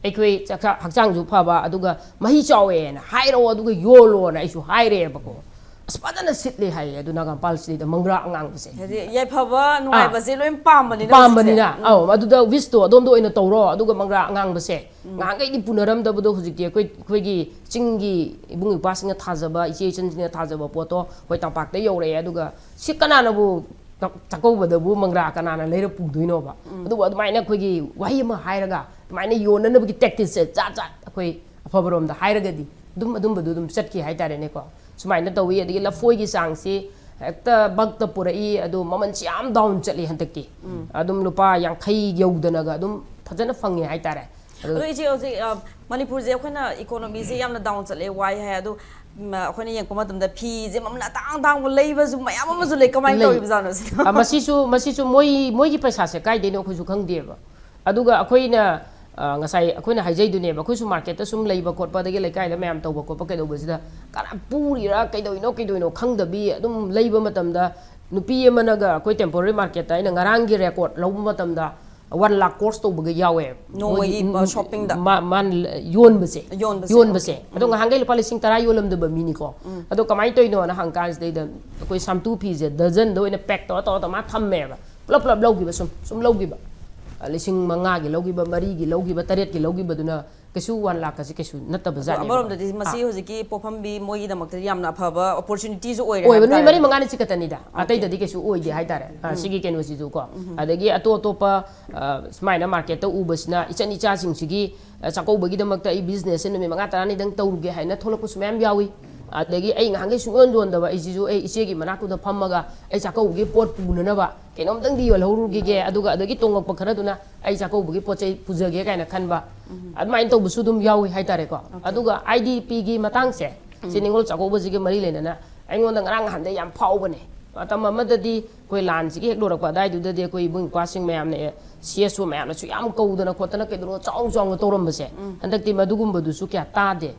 ꯑꯩꯈꯣꯏ ꯆꯥꯛꯆꯥ-, ꯍꯛꯆꯥꯡꯁꯨ ꯐꯕ, ꯑꯗꯨꯒ ꯃꯍꯤ ꯆꯥꯎꯋꯦꯅ ꯍꯥꯏꯔꯛꯑꯣ, ꯑꯗꯨꯒ ꯌꯣꯜꯂꯣꯅ ꯑꯩꯁꯨ ꯍꯥꯏꯔꯦꯕꯀꯣ꯫ ꯑꯁ, ꯐꯖꯅ ꯁꯤꯠꯂꯦ ꯍꯥꯏꯌꯦ ꯑꯗꯨ ꯅꯥꯒꯥꯝꯄꯥꯜ ꯁꯤꯗꯩꯗ ꯃꯪꯒ꯭ꯔꯥ ꯑꯉꯥꯡꯕꯁꯦ꯫ ꯍꯥꯏꯗꯤ ꯌꯥꯏꯐꯕ, ꯑꯥ꯫ ꯅꯨꯡꯉꯥꯏꯕꯁꯦ ꯂꯣꯏ ꯄꯥꯝꯕꯅꯤꯅ ꯄꯥꯝꯕꯅꯤꯅ, ꯍꯧꯖꯤꯛꯁꯦ꯫ ꯎꯝ꯫ ꯑꯧ, ꯑꯗꯨꯗ ꯋꯤꯁꯇꯣ ꯑꯗꯣꯝꯗ ꯑꯣꯏꯅ ꯇꯧꯔꯣ, ꯑꯗꯨꯒ ꯃꯪꯒ꯭ꯔꯥ ꯑꯉꯥꯡꯕꯁꯦ ꯎꯝ꯫ ꯉꯍꯥꯟꯈꯩꯗꯤ ꯄꯨꯅꯔꯝꯗꯕꯗꯣ ꯍꯧꯖꯤꯛꯇꯤ ꯑꯩꯈꯣꯏ, ꯑꯩꯈꯣꯏꯒꯤ ꯆꯤꯡꯒꯤ ꯏꯕꯨꯡ ꯏꯄ꯭ꯋꯥꯁꯤꯡꯅ ꯊꯥꯖꯕ, ꯏꯆꯦ ꯏꯆꯟꯁꯤꯡꯅ ꯊꯥꯖꯕ ꯄꯣꯠꯇꯣ ꯑꯩꯈꯣꯏ ꯇꯝꯄꯥꯛꯇ ꯌꯧꯔꯛꯑꯦ꯫ ꯑꯗꯨꯒ ꯁꯤ ꯀꯅꯥꯅꯕꯨ ꯆꯥꯛ-, ꯆꯥꯛꯀꯧꯕꯗꯕꯨ ꯃꯪꯒ꯭ꯔꯥ ꯀꯅꯥꯅ ꯂꯩꯔ ꯄꯨꯗꯣꯏꯅꯣꯕ? ꯎꯝ꯫ ꯑꯗꯨꯕꯨ ꯑꯗꯨꯃꯥꯏꯅ ꯑꯩꯈꯣꯏꯒꯤ ꯋꯥꯍꯩ ꯑꯃ ꯍꯥꯏꯔꯒ ꯑꯗꯨꯃꯥꯏꯅ ꯌꯣꯟꯅꯅꯕꯒꯤ ꯇꯦꯛꯇꯤꯛꯁꯦ ꯖꯥꯠ ꯖꯥꯠ ꯑꯩꯈꯣꯏ ꯑꯐꯕꯔꯣꯝꯗ ꯍꯥꯏꯔꯒꯗꯤ ꯑꯗꯨꯝ ꯑꯗꯨꯝꯕꯗꯣ ꯑꯗꯨꯝ ꯆꯠꯈꯤ ꯍꯥꯏꯇꯥꯔꯦꯅꯦꯀꯣ꯫ ꯁꯨꯃꯥꯏꯅ ꯇꯧꯋꯤ꯫ ꯑꯗꯒꯤ ꯂꯐꯣꯏꯒꯤ ꯆꯥꯡꯁꯤ, ꯍꯦꯛꯇ ꯕꯛꯇ ꯄꯨꯔꯛꯏ꯫ ꯑꯗꯨ ꯃꯃꯜꯁꯤ ꯌꯥꯝ ꯗꯥꯎꯟ ꯆꯠꯂꯤ ꯍꯟꯗꯛꯇꯤ꯫ ꯑꯗꯨꯝ ꯂꯨꯄꯥ ꯌꯥꯡꯈꯩ ꯌꯧꯗꯅꯒ ꯑꯗꯨꯝ ꯐꯖꯅ ꯐꯪꯉꯦ ꯍꯥꯏꯇꯥꯔꯦ꯫ ꯑꯗꯨ ꯑꯗꯣ ꯏꯆꯦ, ꯍꯧꯖꯤꯛ, ꯑ, ꯃꯅꯤꯄꯨꯔꯁꯦ ꯑꯩꯈꯣꯏꯅ ꯏꯀꯣꯅꯣꯃꯤꯁꯦ ꯌꯥꯝꯅ ꯗꯥꯎꯟ ꯆꯠꯂꯦ, ꯋꯥꯏ ꯍꯥꯏ꯫ ꯑꯗꯣ, ꯎꯝ, ꯑꯩꯈꯣꯏꯅ ꯌꯦꯡꯉꯛꯄ ꯃꯇꯝꯗ ꯐꯤꯁꯦ ꯃꯃꯜ ꯑꯇꯥꯡ ꯑꯇꯥꯡꯕ ꯂꯩꯕꯁꯨ ꯃꯌꯥꯝ ꯑꯃꯁꯨ ꯂꯩ꯫ ꯀꯃꯥꯏꯅ ꯂꯩ꯫ ꯇꯧꯔꯤꯕꯖꯥꯠꯅꯣ ꯁꯤꯅ? ꯑ, ꯃꯁꯤꯁꯨ, ꯃꯁꯤꯁꯨ ꯃꯣꯏ, ꯃꯣꯏꯒꯤ ꯄꯩꯁꯥꯁꯦ ꯀꯥꯏꯗꯩꯅꯣ ꯑꯩꯈꯣꯏꯁꯨ ꯈꯪꯗꯦꯕ꯫ ꯑꯗꯨꯒ ꯑꯩꯈꯣꯏꯅ, ꯑ, ꯉꯁꯥꯏ ꯑꯩꯈꯣꯏꯅ ꯍꯥꯏꯖꯩꯗꯨꯅꯦꯕ, ꯑꯩꯈꯣꯏꯁꯨ ꯃꯥꯔꯀꯦꯠꯇ ꯁꯨꯝ ꯂꯩꯕ ꯈꯣꯠꯄ, ꯑꯗꯒꯤ ꯂꯩꯀꯥꯏꯗ ꯃꯌꯥꯝ ꯇꯧꯕ ꯈꯣꯠꯄ ꯀꯩꯗꯧꯕꯁꯤꯗ ꯀꯅꯥ ꯄꯨꯔꯤꯔꯥ, ꯀꯩꯗꯧꯔꯤꯅꯣ, ꯀꯩꯗꯧꯔꯤꯅꯣ ꯈꯪꯗꯕꯤ ꯑꯗꯨꯝ ꯂꯩꯕ ꯃꯇꯝꯗ, ꯅꯨꯄꯤ ꯑꯃꯅꯒ ꯑꯩꯈꯣꯏ ꯇꯦꯝꯄꯣꯔꯔꯤ ꯃꯥꯔꯀꯦꯠꯇ ꯑꯩꯅ ꯉꯔꯥꯡꯒꯤ ꯔꯦꯀꯣꯔꯠ ꯂꯧꯕ ꯃꯇꯝꯗ, ꯋꯥꯟ ꯂꯥꯛ ꯀ꯭ꯔꯣꯁ ꯇꯧꯕꯒ ꯌꯥꯎꯋꯦ꯫ ꯅꯣꯡꯃꯒꯤ ꯃꯣꯏꯒꯤ, ꯎꯝ, ꯁꯣꯞꯄꯤꯡꯗ? ꯃꯥ-, ꯃꯥꯅ ꯌꯣꯟꯕꯁꯦ꯫ ꯌꯣꯟꯕꯁꯦ, ꯌꯣꯟꯕꯁꯦ꯫ ꯑꯣꯀꯦ꯫ ꯑꯗꯣ ꯎꯝ꯫ ꯉꯍꯥꯟꯈꯩ ꯂꯨꯄꯥ ꯂꯤꯁꯤꯡ ꯇꯔꯥ ꯌꯣꯜꯂꯝꯗꯕ ꯃꯤꯅꯤꯀꯣ꯫ ꯎꯝ꯫ ꯑꯗꯣ ꯀꯃꯥꯏꯅ ꯇꯧꯔꯤꯅꯣꯅ ꯍꯪꯀꯥꯟꯁꯤꯗꯩꯗ ꯑꯩꯈꯣꯏ ꯁꯥꯝꯇꯨ ꯐꯤꯁꯦ ꯗꯖꯟꯗ ꯑꯣꯏꯅ ꯄꯦꯛ ꯇꯧꯔ, ꯇꯧꯔ, ꯇꯧꯔ ꯃꯥ ꯊꯝꯃꯦꯕ꯫ ꯄꯨꯂꯞ, ꯄꯨꯂꯞ ꯂꯧꯈꯤꯕ, ꯁꯨꯝ, ꯁꯨꯝ ꯂꯧꯈꯤꯕ꯫ ꯑ, ꯂꯤꯁꯤꯡ ꯃꯉꯥꯒꯤ ꯂꯧꯈꯤꯕ, ꯃꯔꯤꯒꯤ ꯂꯧꯈꯤꯕ, ꯇꯔꯦꯠꯀꯤ ꯂꯧꯈꯤꯕꯗꯨꯅ ꯀꯩꯁꯨ ꯋꯥꯟ ꯂꯥꯛꯀꯁꯦ ꯀꯩꯁꯨ ꯑꯗꯣ ꯅꯠꯇꯕꯖꯥꯠꯅꯦꯕ꯫ ꯑꯃꯔꯣꯝꯗꯗꯤ ꯃꯁꯤ ꯑꯥ꯫ ꯍꯧꯖꯤꯛꯀꯤ ꯄꯣꯠꯐꯝꯕꯤ ꯃꯣꯏꯒꯤꯗꯃꯛꯇꯗꯤ ꯌꯥꯝꯅ ꯑꯐꯕ ꯑꯣꯄꯣꯔꯆꯨꯅꯤꯇꯤꯁꯨ ꯑꯣꯏꯔꯦ ꯑꯣꯏꯕ, ꯍꯥꯏꯕ ꯅꯨꯃꯤꯠ ꯃꯔꯤ ꯇꯥꯔꯦꯅꯦ꯫ ꯃꯉꯥꯅꯤ ꯁꯤ ꯈꯛꯇꯅꯤꯗ, ꯑꯣꯀꯦ꯫ ꯑꯇꯩꯗꯗꯤ ꯀꯩꯁꯨ ꯑꯣꯏꯗꯦ ꯍꯥꯏꯇꯥꯔꯦ꯫ ꯑ, ꯎꯝ꯫ ꯁꯤꯒꯤ ꯀꯩꯅꯣꯁꯤꯁꯨ ꯀꯣ꯫ ꯎꯝ꯫ ꯑꯗꯒꯤ ꯑꯇꯣꯞ ꯑꯇꯣꯞꯄ, ꯑ, ꯁꯨꯃꯥꯏꯅ ꯃꯥꯔꯀꯦꯠꯇ ꯎꯕꯁꯤꯅ ꯏꯆꯟ ꯏꯆꯥꯁꯤꯡꯁꯤꯒꯤ, ꯑ, ꯆꯥꯛꯀꯧꯕꯒꯤꯗꯃꯛꯇ ꯑꯩ ꯕꯤꯖꯤꯅꯦꯁꯁꯦ ꯅꯨꯃꯤꯠ ꯃꯉꯥ ꯇꯔꯥꯅꯤꯗꯪ ꯇꯧꯔꯨꯒꯦ ꯍꯥꯏꯅ ꯊꯣꯛꯂꯛꯄꯁꯨ ꯃꯌꯥꯝ ꯌꯥꯎꯏ꯫ ꯑꯗꯒꯤ ꯑꯩ ꯉꯍꯥꯟꯈꯩ ꯁꯨꯡꯌꯣꯟ ꯌꯣꯟꯗꯕ ꯑꯩꯁꯤꯁꯨ ꯑꯩ ꯏꯆꯦꯒꯤ ꯃꯅꯥꯛꯇꯨꯗ ꯐꯝꯃꯒ ꯑꯩ ꯆꯥꯛꯀꯧꯕꯒꯤ ꯄꯣꯠ ꯄꯨꯅꯅꯕ ꯀꯩꯅꯣꯝꯇꯪꯗꯤ ꯌꯣꯜꯍꯧꯔꯨꯈꯤꯒꯦ, ꯑꯗꯨꯒ ꯑꯗꯒꯤ ꯇꯣꯡꯉꯛꯄ ꯈꯔꯗꯨꯅ ꯑꯩ ꯆꯥꯛꯀꯧꯕꯒꯤ ꯄꯣꯠ ꯆꯩ ꯄꯨꯖꯒꯦ ꯀꯥꯏꯅ ꯈꯟꯕ, ꯎꯝ꯫ ꯑꯗꯨꯃꯥꯏꯅ ꯇꯧꯕꯁꯨ ꯑꯗꯨꯝ ꯌꯥꯎꯏ ꯍꯥꯏꯇꯥꯔꯦꯀꯣ꯫ ꯑꯣꯀꯦ꯫ ꯑꯗꯨꯒ ꯑꯥꯏ ꯗꯤ ꯄꯤꯒꯤ ꯃꯇꯥꯡꯁꯦ, ꯁꯤ ꯎꯝ꯫ ꯅꯤꯉꯣꯜ ꯆꯥꯛꯀꯧꯕꯁꯤꯒ ꯃꯔꯤ ꯂꯩꯅꯅ ꯑꯩꯉꯣꯟꯗ ꯉꯔꯥꯡ ꯅꯍꯥꯟꯗꯩ ꯌꯥꯝ ꯐꯥꯎꯕꯅꯦ꯫ ꯃꯇꯝ ꯑꯃꯗꯗꯤ ꯑꯩꯈꯣꯏ ꯂꯥꯟꯁꯤꯒꯤ ꯍꯦꯛ ꯂꯣꯏꯔꯛꯄ ꯑꯗꯥꯏꯗꯨꯗꯗꯤ ꯑꯩꯈꯣꯏ ꯏꯕꯨꯡ ꯏꯄ꯭ꯋꯥꯁꯤꯡ ꯃꯌꯥꯝꯅ, ꯑꯦ, ꯁꯤ ꯑꯦꯁ ꯑꯣ ꯃꯌꯥꯝꯅꯁꯨ ꯌꯥꯝ ꯀꯧꯗꯅ ꯈꯣꯠꯇꯅ ꯀꯩꯗꯧꯔꯒ ꯆꯥꯎ ꯆꯥꯎꯅ ꯇꯧꯔꯝꯕꯁꯦ, ꯎꯝ꯫ ꯍꯟꯗꯛꯇꯤ ꯃꯗꯨꯒꯨꯝꯕꯗꯨꯁꯨ ꯀꯌꯥ ꯇꯥꯗꯦ꯫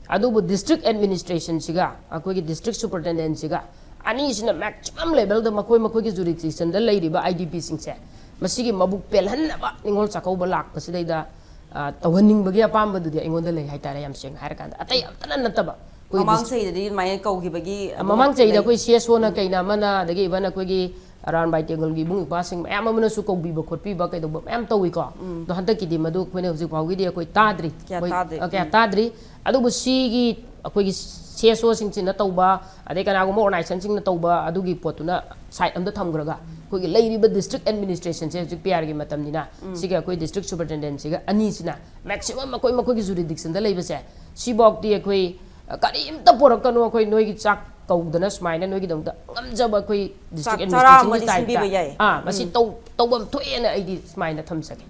ꯑꯗꯨꯕꯨ ꯗꯤꯁꯇ꯭ꯔꯤꯛ ꯑꯦꯗꯃꯤꯅꯤꯁꯇ꯭ꯔꯦꯁꯟꯁꯤꯒ ꯑꯩꯈꯣꯏꯒꯤ ꯗꯤꯁꯇ꯭ꯔꯤꯛ ꯁꯨꯄꯔꯤꯟꯇꯦꯟꯗꯦꯟꯁꯤꯒ ꯑꯅꯤꯁꯤꯅ ꯃꯦꯛꯁꯤꯃꯝ ꯂꯦꯚꯦꯜꯗ ꯃꯈꯣꯏ ꯃꯈꯣꯏꯒꯤ ꯖꯨꯔꯤꯁꯗꯤꯛꯁꯟꯗ ꯂꯩꯔꯤꯕ ꯑꯥꯏ ꯗꯤ ꯄꯤꯁꯤꯡꯁꯦ, ꯃꯁꯤꯒꯤ ꯃꯕꯨꯛ ꯄꯦꯜꯍꯟꯅꯕ ꯅꯤꯉꯣꯜ ꯆꯥꯛꯀꯧꯕ ꯂꯥꯛꯄꯁꯤꯗꯩꯗ, ꯑ, ꯇꯧꯍꯟꯅꯤꯡꯕꯒꯤ ꯑꯄꯥꯝꯕꯗꯨꯗꯤ ꯑꯩꯉꯣꯟꯗ ꯂꯩ ꯍꯥꯏꯇꯥꯔꯦ, ꯌꯥꯝ ꯁꯦꯡꯅ ꯍꯥꯏꯔꯀꯥꯟꯗ꯫ ꯑꯇꯩ ꯑꯝꯇꯅ ꯅꯠꯇꯕ꯫ ꯑꯩꯈꯣꯏ ꯃꯃꯥꯡ ꯗꯤꯁ-, ꯆꯍꯤꯗꯗꯤ ꯑꯗꯨꯃꯥꯏꯅ ꯀꯧꯈꯤꯕꯒꯤ ꯑ, ꯑꯗꯨꯝ ꯃꯃꯥꯡ ꯆꯍꯤꯗ ꯂꯩ꯫ ꯑꯩꯈꯣꯏ ꯁꯤ ꯑꯦꯁ ꯑꯣꯅ ꯀꯩꯅ ꯑꯃꯅ, ꯑꯗꯒꯤ ꯏꯚꯟ ꯑꯩꯈꯣꯏꯒꯤ ꯑꯔꯥꯟꯕꯥꯏ ꯇꯦꯡꯒꯜꯒꯤ ꯏꯕꯨꯡ ꯏꯄ꯭ꯋꯥꯁꯤꯡ ꯃꯌꯥꯝ ꯑꯃꯅꯁꯨ ꯀꯧꯕꯤꯕ ꯈꯣꯠꯄꯤꯕ ꯀꯩꯗꯧꯕ ꯃꯌꯥꯝ ꯇꯧꯏꯀꯣ꯫ ꯎꯝ꯫ ꯑꯗꯣ ꯍꯟꯗꯛꯀꯤꯗꯤ ꯃꯗꯨ ꯑꯩꯈꯣꯏꯅ ꯍꯧꯖꯤꯛ ꯐꯥꯎꯒꯤꯗꯤ ꯑꯩꯈꯣꯏ ꯇꯥꯗ꯭ꯔꯤ꯫ ꯀꯌꯥ ꯑꯩꯈꯣꯏ, ꯇꯥꯗ꯭ꯔꯤ꯫ ꯑ, ꯀꯌꯥ ꯎꯝ꯫ ꯇꯥꯗ꯭ꯔꯤ꯫ ꯑꯗꯨꯕꯨ ꯁꯤꯒꯤ ꯑꯩꯈꯣꯏꯒꯤ ꯁꯤ ꯑꯦꯁ ꯑꯣꯁꯤꯡꯁꯤꯅ ꯇꯧꯕ, ꯑꯗꯩ ꯀꯅꯥꯒꯨꯝꯕ ꯑꯣꯔꯒꯅꯥꯏꯖꯦꯁꯟꯁꯤꯡꯅ ꯇꯧꯕ, ꯑꯗꯨꯒꯤ ꯄꯣꯠꯇꯨꯅ ꯁꯥꯏꯠ ꯑꯝꯗ ꯊꯝꯈ꯭ꯔꯒ, ꯑꯩꯈꯣꯏꯒꯤ ꯂꯩꯔꯤꯕ ꯗꯤꯁꯇ꯭ꯔꯤꯛ ꯑꯦꯗꯃꯤꯅꯤꯁꯇ꯭ꯔꯦꯁꯟꯁꯦ ꯍꯧꯖꯤꯛ ꯄꯤ ꯑꯥꯔꯒꯤ ꯃꯇꯝꯅꯤꯅ, ꯎꯝ꯫ ꯁꯤꯒ ꯑꯩꯈꯣꯏ ꯗꯤꯁꯇ꯭ꯔꯤꯛ ꯁꯨꯄꯔꯤꯟꯇꯦꯟꯗꯦꯟꯁꯤꯒ ꯑꯅꯤꯁꯤꯅ ꯃꯦꯛꯁꯤꯃꯝ ꯃꯈꯣꯏ ꯃꯈꯣꯏꯒꯤ ꯖꯨꯔꯤꯗꯤꯛꯁꯟꯗ ꯂꯩꯕꯁꯦ, ꯁꯤꯐꯥꯎꯗꯤ ꯑꯩꯈꯣꯏ, ꯑ, ꯀꯔꯤꯝꯇ ꯄꯣꯔꯛꯀꯅꯨ, ꯑꯩꯈꯣꯏ ꯅꯣꯏꯒꯤ ꯆꯥꯛ ꯀꯧꯗꯅ ꯁꯨꯃꯥꯏꯅ ꯅꯣꯏꯒꯤꯗꯃꯛꯇ ꯉꯝꯖꯕ ꯑꯩꯈꯣꯏ district ꯆꯥꯛ administration ꯆꯔꯥ ꯒꯤ ꯑꯃꯗꯤ type ꯇ, ꯁꯤꯟꯕꯤꯕ ꯌꯥꯏ꯫ ꯑꯥ, ꯃꯁꯤ ꯇꯧ-, ꯇꯧꯐꯝ ꯊꯣꯛꯑꯦꯅ ꯑꯩꯗꯤ ꯁꯨꯃꯥꯏꯅ ꯊꯝꯖꯒꯦ꯫